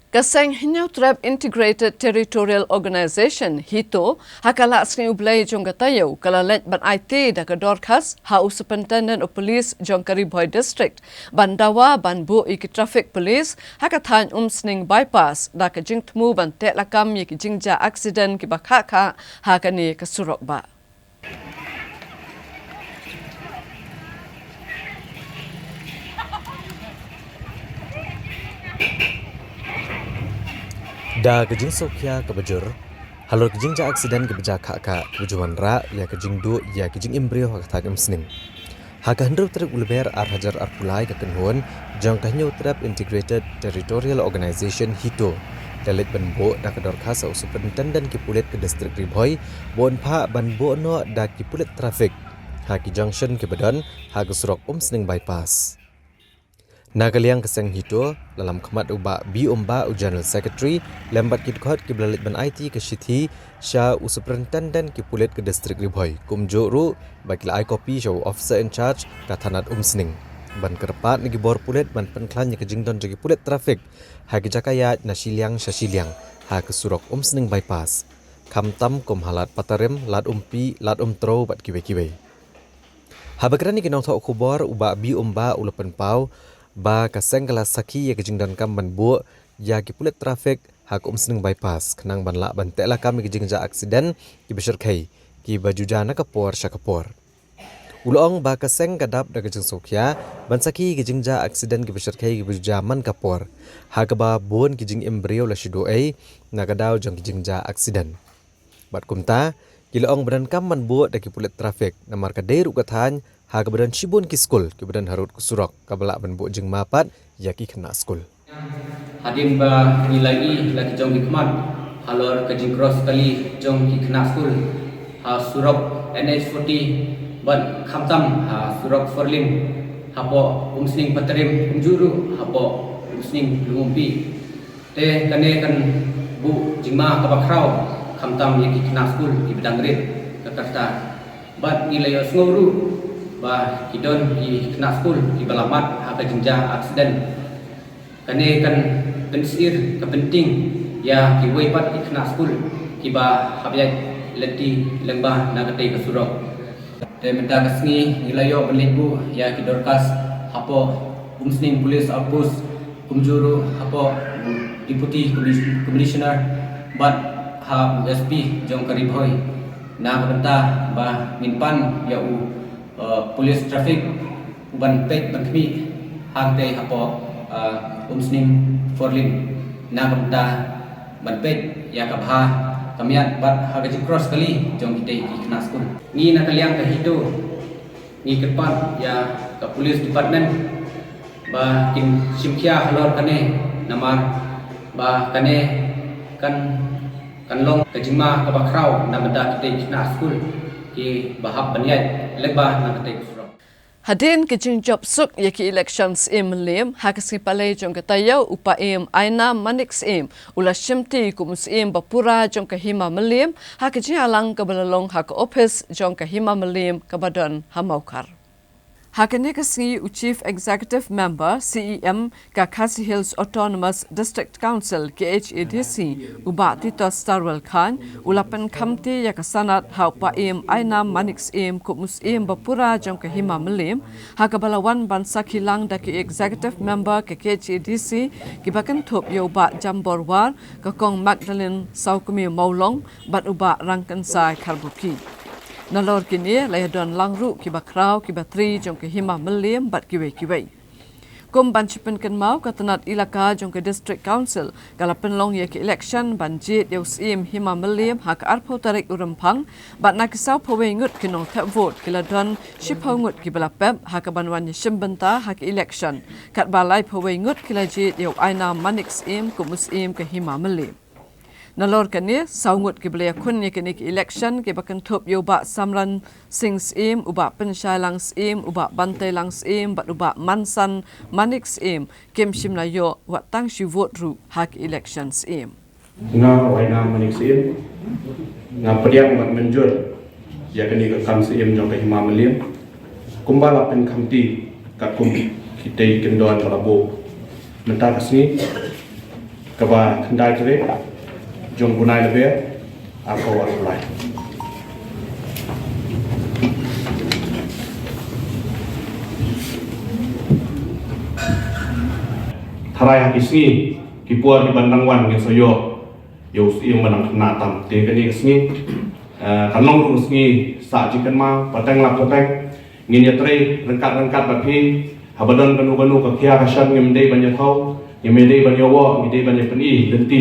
Ka seng Hynñiewtrep Integrated Territorial Organization, HITO, ha ka Lad Sngi U Blei jong ka taïew, ka la leit ban aiti da ka dorkhas ha u Superintendent of Police jong ka Ri Bhoi District ban dawa ban buh ïa ki traffic police ha ka thaiñ Umsning Bypass, da ka jingthmu ban teh lakam ïa ki jingjia accident kiba khah khah ha kane ka surok bah. Da ka jingsngewkhia kaba jur halor ka jingjia aksiden kaba jia khah khah, kaba ju wanrah ïa ka jingduh ïa ka jingim briew ha ka thaiñ Umsning. Ha ka hynriew tarik u Lber ar hajar arphew lai, ka kynhun jong ka Hynñiewtrep Integrated Territorial Organization, HITO, la leit ban buh da ka dorkhas ha u Superintendent ki pulit ka District Ri Bhoi ba un phah ban buh noh da ki pulit traffic ha ki junction kiba don ha ka surok Umsning Bypass. Na ka liang ka seng HITO la lamkhmat u Bah B Umbah, u General Secretary, lem bad ki dkhot kiba la leit ban aiti ka shithi sha u Superintendent ki pulit ka District Ri Bhoi, kumjuh ruh ba ki la ai kopi sha u Officer in Charge ka thanat Umsning, ban kyrpad na ki bor pulit ban pynkhlaiñ ïa ka jingdon jong ki pulit traffic ha ki jaka ïaid na shiliang sha shiliang ha ka surok Umsning Bypass, khamtam kum ha Lad Patarim, Lad Umpi, Lad Umtrew bad kiwei kiwei. Haba kren ïa ki nongthoh khubor, u Bah B Umbah u la pynpaw ba ka seng ka la sakhi ïa ka jingdonkam ban buh ïa ki pulit traffic ha ka Umsning Bypass, khnang ban lah ban teh lakam ïa ki jingjia aksiden kiba shyrkhei, kiba ju jia na ka por sha ka por. U la ong ba ka seng ka dap da ka jingsngewkhia ban sakhi ïa ki jingjia aksiden kiba shyrkhei, kiba ju jia man ka por, ha kaba bun ki jingim briew la shu duh ei na ka daw jong ki jingjia aksiden. Bad kumta, ki la ong ba donkam ban buh da ki pulit traffic, namar ka dei ruh ka thaiñ ha kaba don shibun ki skul kiba don harud ka surok, kaba lah ban buh jingma pat ïa ki khynnah skul. Hadien ba ngi la ïohi la ki jong ki khmat halor ka jingcross kali jong ki khynnah skul ha surok N H forty bad khamtam ha surok four lane hapoh Umsning Patarim, kumjuh ruh hapoh Umsning Lum Umpi. Te kane kan buh jingma kaba khraw khamtam ïa ki khynnah skul kiba dang rit ka rta. Bad ngi la ïohsngew ruh ba ki don ki khynnah skul kiba la mad ha ka jingjia aksiden. Kane kan pynsyier ka pynting ïa kiwei pat ki khynnah skul kiba hap ïaid lynti lyngba na katei ka surok. Te mynta ka sngi ngi la ïoh ban leit buh ïa ki dorkhas hapoh Umsning Police Outpost, kumjuh ruh hapoh Deputy Commis-, Commissioner bad ha U S P jong ka Ri Bhoi, na ka bynta ba ngin pan ïa u, uh, Police Traffic u ban peit ban khmih hangtei hapoh, uh, Umsning four lane, na ka bynta ban peit ïa ka bha ka miat bad ha ka jingcross kali jong kitei ki khynnah skul. Ngi na ka liang ka HITO ngi kyrpad ïa ka Police Department ba kin shim khia halor kane, namar ba kane kan, kan long ka jingma kaba khraw na bynta kitei ki khynnah skul kiba hap ban ïaid lyngba na katei ka surok. Hadien ka jingjop suk ïa ki election Syiem Mylliem, ha ka sngi Palei jong ka taïew, u Paiem Ainam Manik Syiem u la shimti kum u Syiem bapura jong ka Hima Mylliem ha ka jingïalang kaba la long ha ka ophis jong ka Hima Mylliem kaba don ha Mawkhar. Ha kane ka sngi u Chief Executive Member, C E M, ka Khasi Hills Autonomous District Council, K H A D C, u Bah Titos Starwell Chyne u la pynkhamti ïa ka sanad ha u Paiem Ainam Manik Syiem kum u Syiem bapura jong ka Hima Mylliem, ha kaba la wan ban sakhi lang da ki Executive Member ka K H A D C kiba kynthup ïa u Bah Jambor War, ka Kong Magdalene Sawkmie Mawlong bad u Bah Rangkynsai Kharbuki. Nalor kine la ïadon lang ruh kiba khraw kiba tri jong ka Hima Mylliem bad kiwei kiwei. Kum ban shu pynkynmaw, ka tnat elaka jong ka District Council ka la pynlong ïa ka election ban jied ïa u Syiem Hima Mylliem ha ka arphew tarik u Rymphang, bad na ki sawphew wei ngut ki nongthep vote ki la don shiphew ngut kiba la pep ha kaban wan ïashim bynta ha ka election, katba laiphew wei ngut ki la jied ïa u Ainam Manik Syiem kum u Syiem ka Hima Mylliem. Nalor kane, saw ngut kiba la ïakhun ïa kane ka election kiba kynthup ïa u Bah Samran Singh Syiem, u Bah Pynshai Lang Syiem, u Bah Bantei Lang Syiem bad u Bah Mansan Manik Syiem kim shym la ïoh wat tang shi vote ruh ha ka election Syiem. Nga, u Ainam Manik Syiem, nga pdiang bad mynjur ïa kane ka kam Syiem jong ka Hima Mylliem, kumba la pynkhamti katkum kitei ki kyndon ba la buh mynta ka sngi, kaba khyndai tarik jong u bnai Lber, arphew arphew lai. Tharai ha ki sngi ki por kiban dang wan ngin sa ïoh ïa u Syiem ba dang khynnah tam. Te kane ka sngi, eh, kan long ruh ka sngi sah jingkynmaw, pateng la pateng. Ngin ïatrei ryngkat ryngkat bad phi, haba don kano kano ka khia ka shon ngim dei ban ïathaw, Ngi dei ban ïoh, ngi dei ban ïa pyni lynti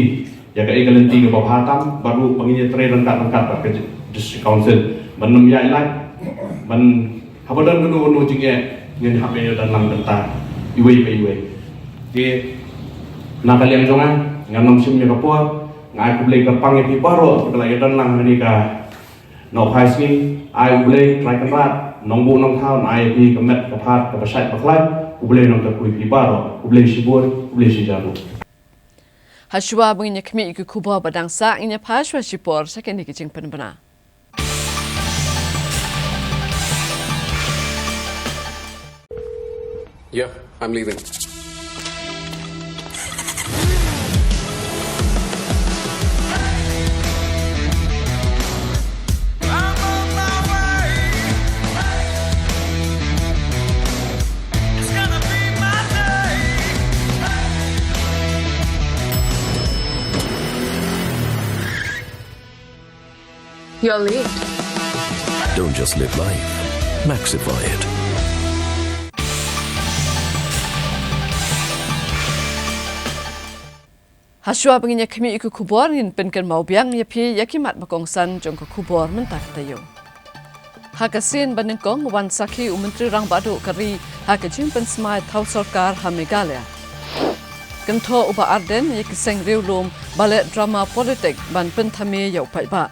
ïa kaei ka lynti kaba bha tam, bad ruh ba ngin ïa trei ryngkat ryngkat bad ka District Council ban nym ïaid lait, ban haba don kano kano jingeh ngin hap ïa don lang bynta iwei pa iwei. Te na ka liang jong nga, ngan nym shim ïa ka por, nga ai khublei kyrpang ïa phi baroh kiba la ïa don lang ha kane ka nongphai sngi. Ai U Blei Trai Kynrad Nongbuh Nongthaw un ai ïa phi ka met ka phad kaba shait ba khlaiñ. U Blei un kyrkhu ïa phi baroh. Khublei shibun, khublei shihajar nguh. Hashwa ba ngin ïa khmih ïa ki khubor ba dang sah, ngin ïa phai shwa shipor sha kine ki jingpynbna. Yeah, I'm leaving. You're late. Don't just live life, Maxify it. Hashwa ba ngin ïa khmih ïa ki khubor, ngin pynkynmaw biang ïa phi ïa ki mat ba kongsan jong ka khubor mynta ka taïew. Ha ka sien ba nyngkong, wan sakhi u Myntri Rangbah Duh ka ri ha ka jingpynsmai thaw sorkar ha Meghalaya. Kynthoh u Bah Ardent ïa ki seng riewlum ballet drama politik ban pynthame ïa u paidbah.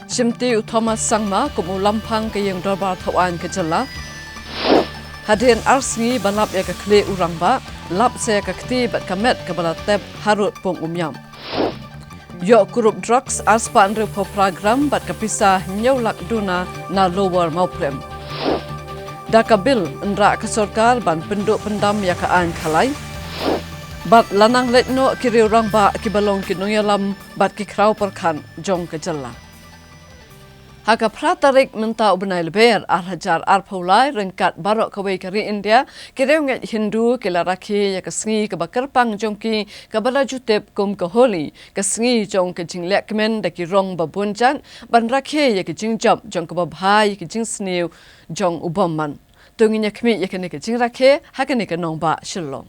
Shimti u Thomas Sangma kum u lamphang ka ïing dorbar thaw aiñ ka jylla. Hadien ar sngi ba lap ïa ka khlieh u rangbah, lap sa ïa ka kti bad ka met kaba la tep harud pung u miam. Ïoh kurup drugs ar spah hynriewphew phra gram bad ka pisa hynñiew lak duna na Lower Mawprem. Da ka bill, ynrah ka sorkar ban pynduh pyndam ïa ka aiñ khalai. Bad la nang leit noh ki riew rangbah kiba long ki nongïalam bad ki khraw pyrkhat jong ka jylla. Ha ka phra tarik mynta u bnai Lber, ar hajar arphew lai, ryngkat baroh kawei ka ri India, ki riewngeit Hindu ki la rakhe ïa ka sngi kaba kyrpang jong ki kaba la ju tip kum ka Holi, ka sngi jong ka jinglehkmen da ki rong ba bun jait, ban rakhe ïa ka jingjop jong kaba bha ïa ka jingsniew jong u bymman. To ngin ïa khmih ïa kane ka jingrakhe ha kane ka nongbah Shillong.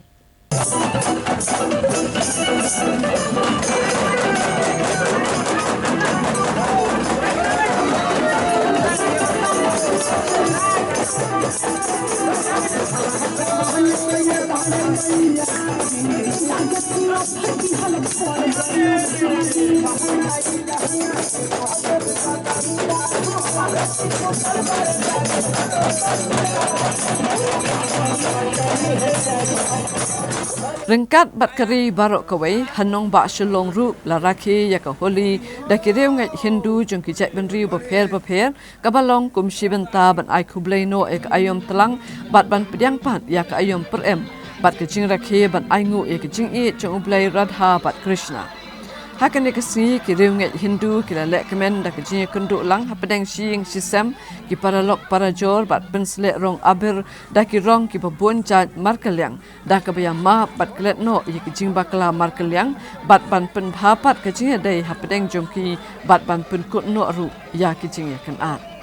Ryngkat bad ka ri baroh kawei, ha nongbah Shillong ruh la rakhe ïa ka Holi da ki riewngeit Hindu jong ki jaitbynriew bapher bapher, kaba long kum shi bynta ban ai khublei noh ïa ka aïom tlang bad ban pdiang pat ïa ka aïom pyrem bad ka jingrakhe ban ainguh ïa ka jingïeit jong U Blei Radha bad Krishna. Ha kane ka sngi ki riewngeit Hindu ki la lehkmen da ka jingïakynduh lang hapdeng shi ïing shi sem, ki paralok parajor bad pynsleh rong abir da ki rong kiba bun jait markylliang, da kaba ïa map bad klet noh ïa ki jingbakla markylliang bad ban pynbha pat ka jingïadei hapdeng jong ki bad ban pynkut noh ruh ïa ki jingïakynad.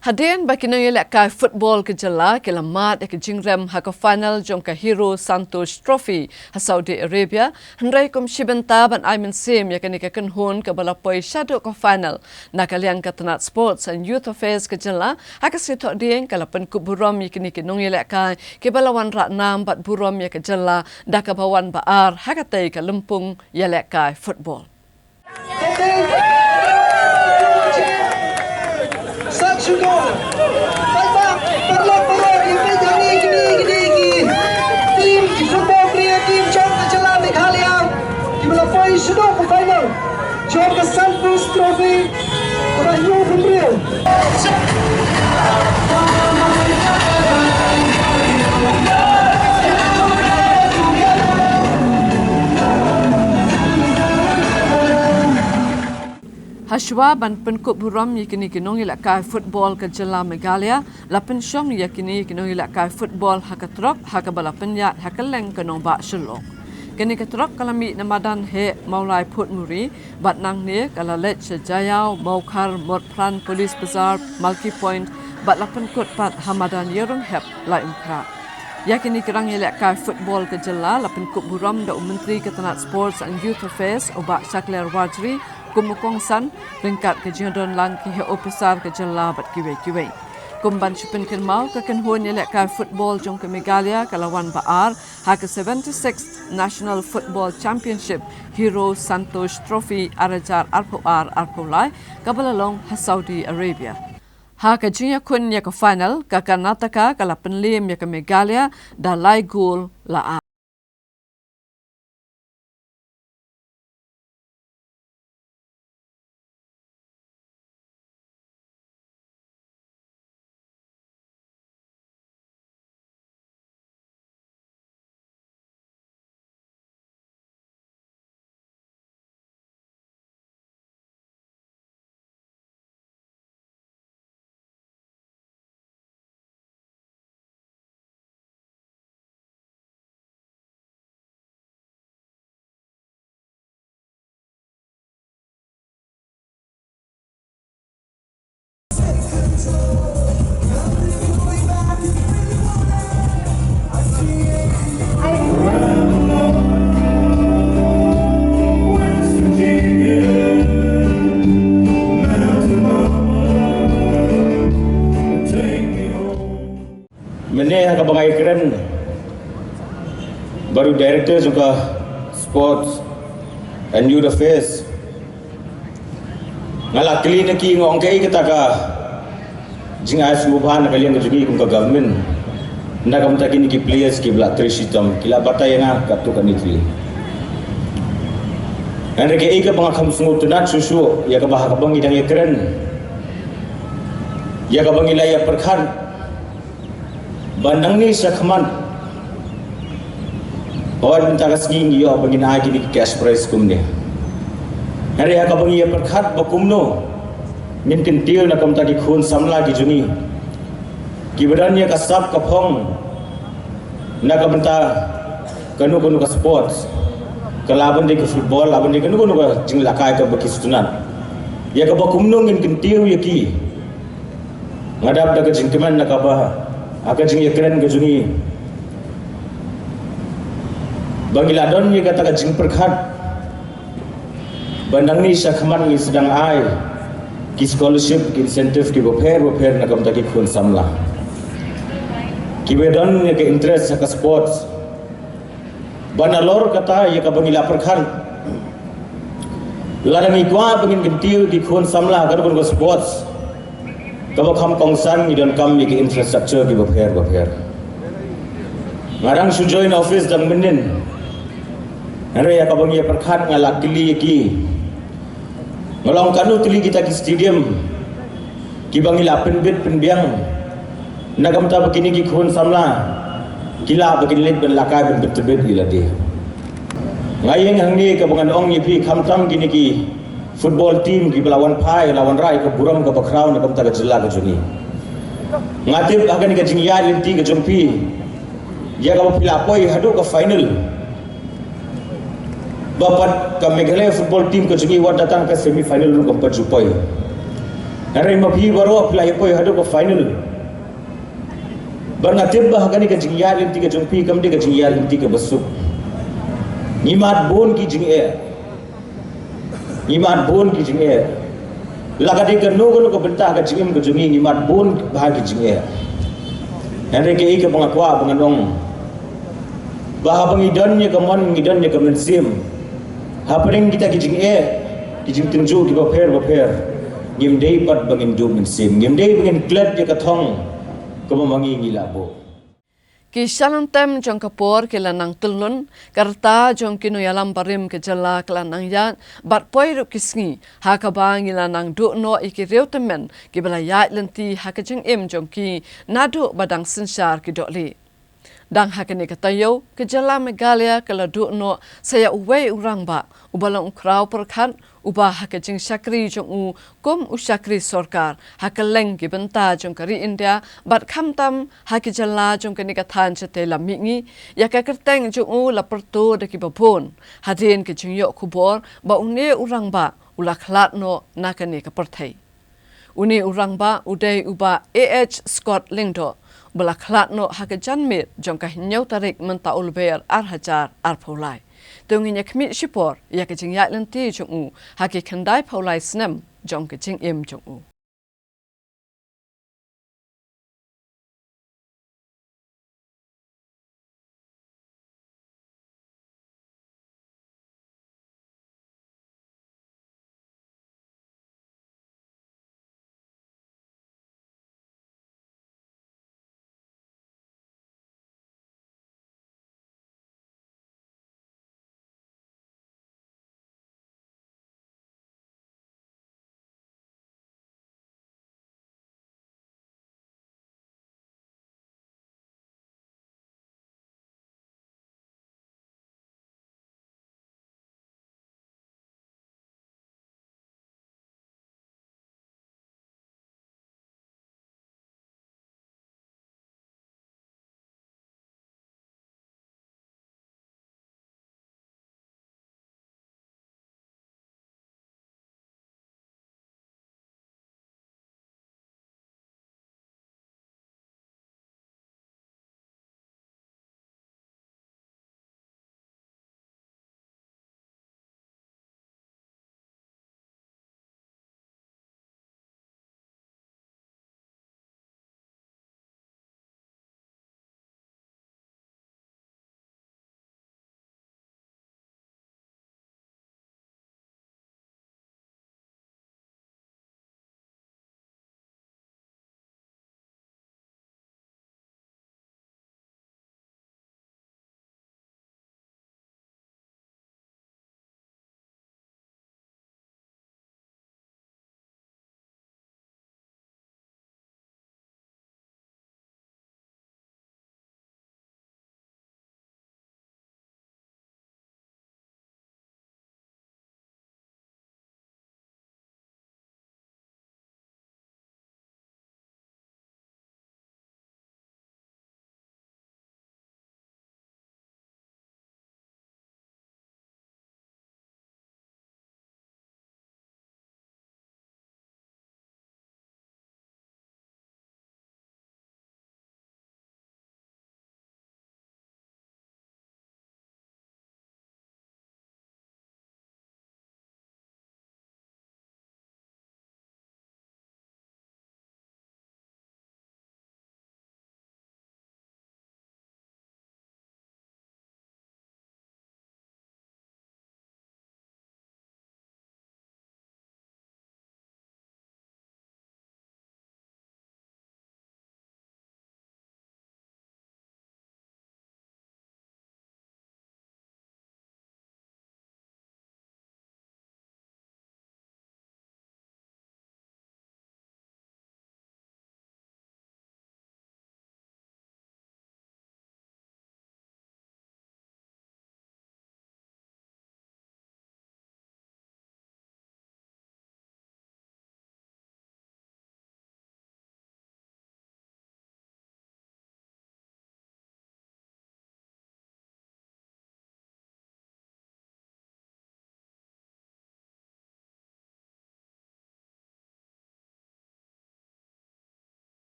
Hadien ba ki nongïalehkai football ka jylla ki la mad ïa ka jingrem ha ka final jong ka Hero Santosh Trophy ha Saudi Arabia, hynrei kum shi bynta ban ai mynsiem ïa kane ka kynhun kaba la poi shaduh ka final, na ka liang ka tnat Sports and Youth Affairs ka jylla, ha ka sngi Thohdieng ka la pynkup burom ïa kine ki nongïalehkai kiba la wanrah nam bad burom ïa ka jylla da kaba wan ba ar ha katei ka lympung ïalehkai football. Sat shukor. Paidbah, paralok baroh, Shuwa ban pynkup burom ïa kine ki nongïalehkai football ka jylla Meghalaya, la pynshong ïa kine ki nongïalehkai football ha ka trok ha kaba la pynïaid ha kylleng ka nongbah Shillong. Kane ka trok ka la mih na madan heh Mawlai Phuthmuri, bad nangne ka la leit sha Jaïaw, Mawkhar, Motphran, Police Bazar, Malki Point, bad la pynkut pat ha madan Ïarunghep Laitumkhrah. Ïa kine ki nongïalehkai football ka jylla la pynkup burom da u Myntri ka tnat Sports and Youth Affairs, u Bah Shakliar Warjri, kum u kongsan, ryngkat ka jingdon lang ki heh ophisar ka jylla bad kiwei kiwei. Kum ban shu pynkynmaw, ka kynhun ïalehkai football jong ka Meghalaya ka la wan ba ar ha ka seventy-sixth National Football Championship Hero Santosh Trophy ar hajar arphew ar arphew lai, kaba la long ha Saudi Arabia. Ha ka jingïakhun ïa ka final, ka Karnataka ka la pynliem ïa ka Meghalaya da lai gol la ar. Mynne ha kaba nga ïakren bad u Director jong ka Sports and Youth Affairs, nga la kylli na ki, nga ong kaei kata ka jingai sngewbha na ka liang ka jong ngi kum ka government na ka bynta kine ki players kiba la trei shitom, ki la batai ïa nga katto katne tylli. Hynrei kaei kaba nga kham sngewtynnat shuh shuh, ïa kaba ha kaba ngi dang ïakren, ïa kaba ngi la ïa pyrkhat ba nangne shakhmat, hooid, mynta ka sngi ngi ïoh ba ngin ai kine ki cash prize kumne. Hynrei ha kaba ngi ïa pyrkhat ba kumno ngin kyntiew na ka bynta ki khun samla ki jong ngi kiba don ïa ka sap ka phong na ka bynta kano kano ka sports, ka lah ban dei ka football, lah ban dei kano kano ka jinglehkai kaba ki sngewtynnat, ïa kaba kumno ngin kyntiew ïa ki. Nga dap da ka jingkmen na kaba ha ka jingïakren ka jong ngi ba ngi la don ïa kata ka jingpyrkhat ba nangne shakhmat ngi sdang ai ki scholarship, ki incentive kiba pher ba pher na ka bynta ki khun samla kiba don ïa ka interest ha ka sports. Ba nalor kata ïa kaba ngi la pyrkhat, lada ngi kwah ba ngin kyntiew ki khun samla ha kano kano ka sports, kaba kham kongsan ngi donkam ïa ki infrastructure kiba pher ba pher. Nga dang shu join office dang mynnin, hynrei ha kaba ngi ïa pyrkhat nga la kylli ïa ki, nga ong kano tylli kita ki stadium kiba ngi la pynbit pynbiang na ka bynta ba kine ki khun samla ki lah ba kin leit ban lehkai ban bit tbit ïa lade. Nga ïeng hangne kaba ngan ong ïa phi, khamtam kine ki football team kiba la wan phai, la wanrah ïa ka burom kaba khraw na ka bynta ka jylla ka jong ngi. Nga tip ha kane ka jingïaid lynti ka jong phi, ïa kaba phi la poi haduh ka final, ba pat ka Meghalaya football team ka jong ngi wat da tang ka semi final ruh kam pat ju poi. Hynrei ma phi baroh phi la ïa poi haduh ka final. Bad nga tip ba ha kane ka jingïaid lynti ka jong phi kam dei ka jingïaid lynti kaba suk. Ngi mad bun ki jingeh. Ngi mad bun ki jingeh. La ka dei kano kano ka bynta ka jingim ka jong ngi, ngi mad bun bha ki jingeh. Hynrei kaei kaba nga kwah ba ngan ong, ba haba ngi don ïa ka mon, ngi don ïa ka mynsiem, hapdeng kita ki jingeh, ki jingtynjuh kiba pher ba pher, ngim dei pat ba ngin duh mynsiem, ngim dei ba ngin klet ïa ka thong kaba ma ngi ngi la buh. Ki shalynter jong ka por ki la nang tyllun, ka rta jong ki nongïalam barim ka jylla ka la nang ïaid, bad poi ruh ki sngi ha kaba ngi la nang duh noh ïa ki riew tymmen kiba la ïaid lynti ha ka jingim jong ki naduh ba dang synshar ki dohlieh. Dang ha kane ka taïew, ka jylla Meghalaya ka la duh noh sa ïa uwei u rangbah, uba long u khraw pyrkhat, uba ha ka jingshakri jong u kum u shakri sorkar, ha kylleng ki bynta jong ka ri India, bad khamtam ha ki jylla jong kane ka thaiñ shatei lam mihngi, ïa ka kyrteng jong u la pyrto da kiba bun, hadien ka jingïoh khubor, ba une u rangbah, u la khlad noh na kane ka pyrthei. Une u rangbah u dei u Bah A H Scott Lyngdoh, uba la khlad noh ha ka janmiet jong ka hynñiew tarik mynta u Lber ar hajar arphew lai. To ngin ïa khmih shipor ïa ka jingïaid lynti jong u ha ki khyndai phew lai snem jong ka jingim jong u.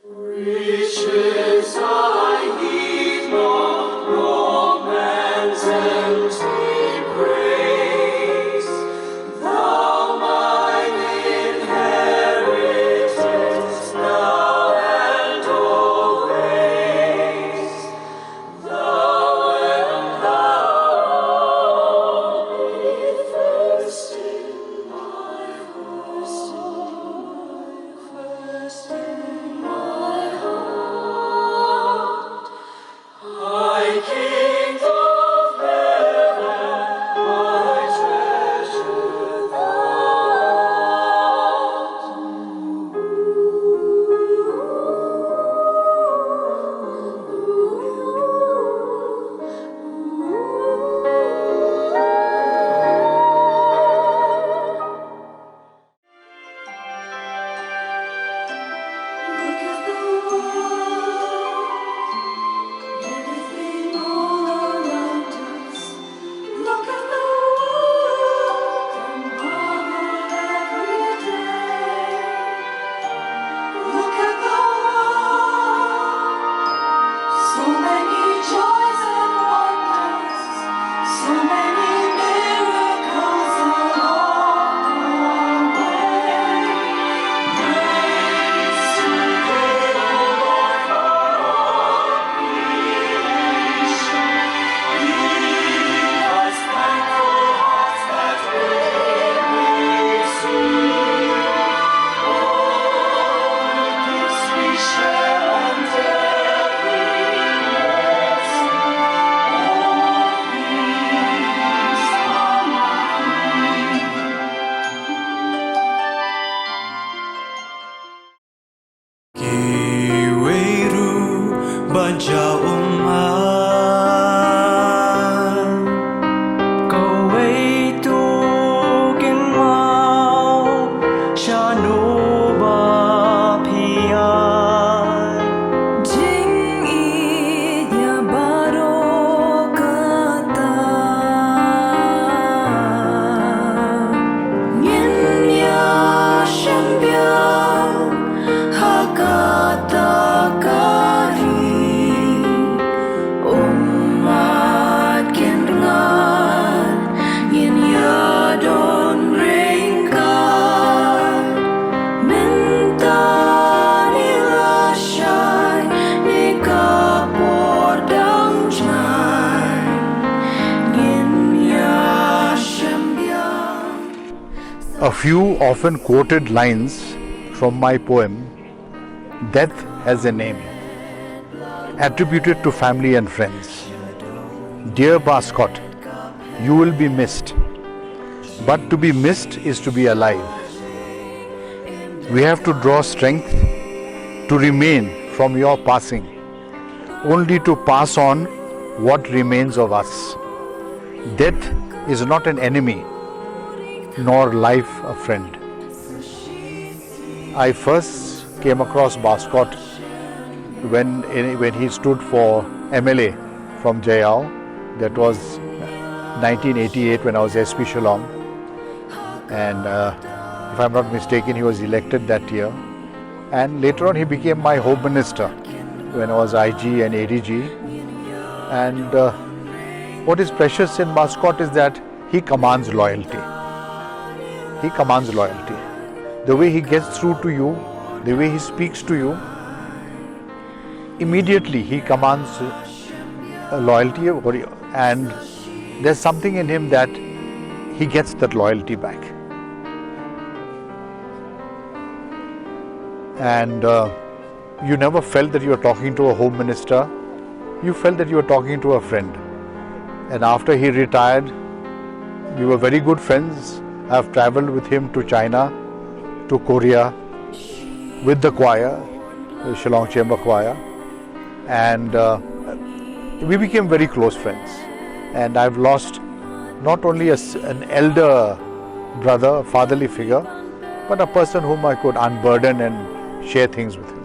Riches I need not, no man's empty praise. Thou mine inheritance, now and always. Thou and thou be first in my heart, first in my heart. High King of heaven, my treasure thou. Look at the world, everything all around us. Look at the world, and marvel every day. Look at the world, so many joys and wonders, so many miracles along the way. Praise to thee, O Lord, for all creation. Give us thankful hearts that we may sing. All the gifts we share and every blessing. All things are mine. Kiwei ruh ba jia ummat, kawei tu kynmaw shano ba phi ïaid. Jingïeit ïa baroh kata ngin ïa shem biang ha kata ka ri. Ummat kin ngat ngin ïa don ryngkat. Mynta ngi la shai ne ka por dang jngai ngin ïa shem biang. A few often quoted lines from my poem, Death Has a Name, attributed to family and friends. Dear Bah Scott, you will be missed. But to be missed is to be alive. We have to draw strength to remain from your passing, only to pass on what remains of us. Death is not an enemy, nor life a friend. I first came across Bah Scott when, when he stood for M L A from Jaiaw. That was nineteen eighty-eight when I was S P Shillong. And uh, if I'm not mistaken, he was elected that year. And later on, he became my home minister when I was I G and A D G. And uh, what is precious in Bah Scott is that he commands loyalty. He commands loyalty. The way he gets through to you, the way he speaks to you, immediately he commands uh, loyalty, and there's something in him that he gets that loyalty back. And uh, you never felt that you were talking to a home minister. You felt that you were talking to a friend. And after he retired, we were very good friends. I've traveled with him to China, to Korea, with the choir, the Shillong Chamber Choir. And uh, we became very close friends. And I've lost not only a s an elder brother, a fatherly figure, but a person whom I could unburden and share things with him.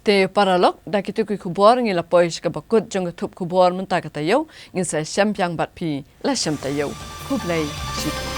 Te paralok, da kito ki khubor ngi la poi sha kaba kut jong ka thup khubor mynta ka taïew. Ngin sa ïashem biang bad phi la shem taïew. Khublei shibun.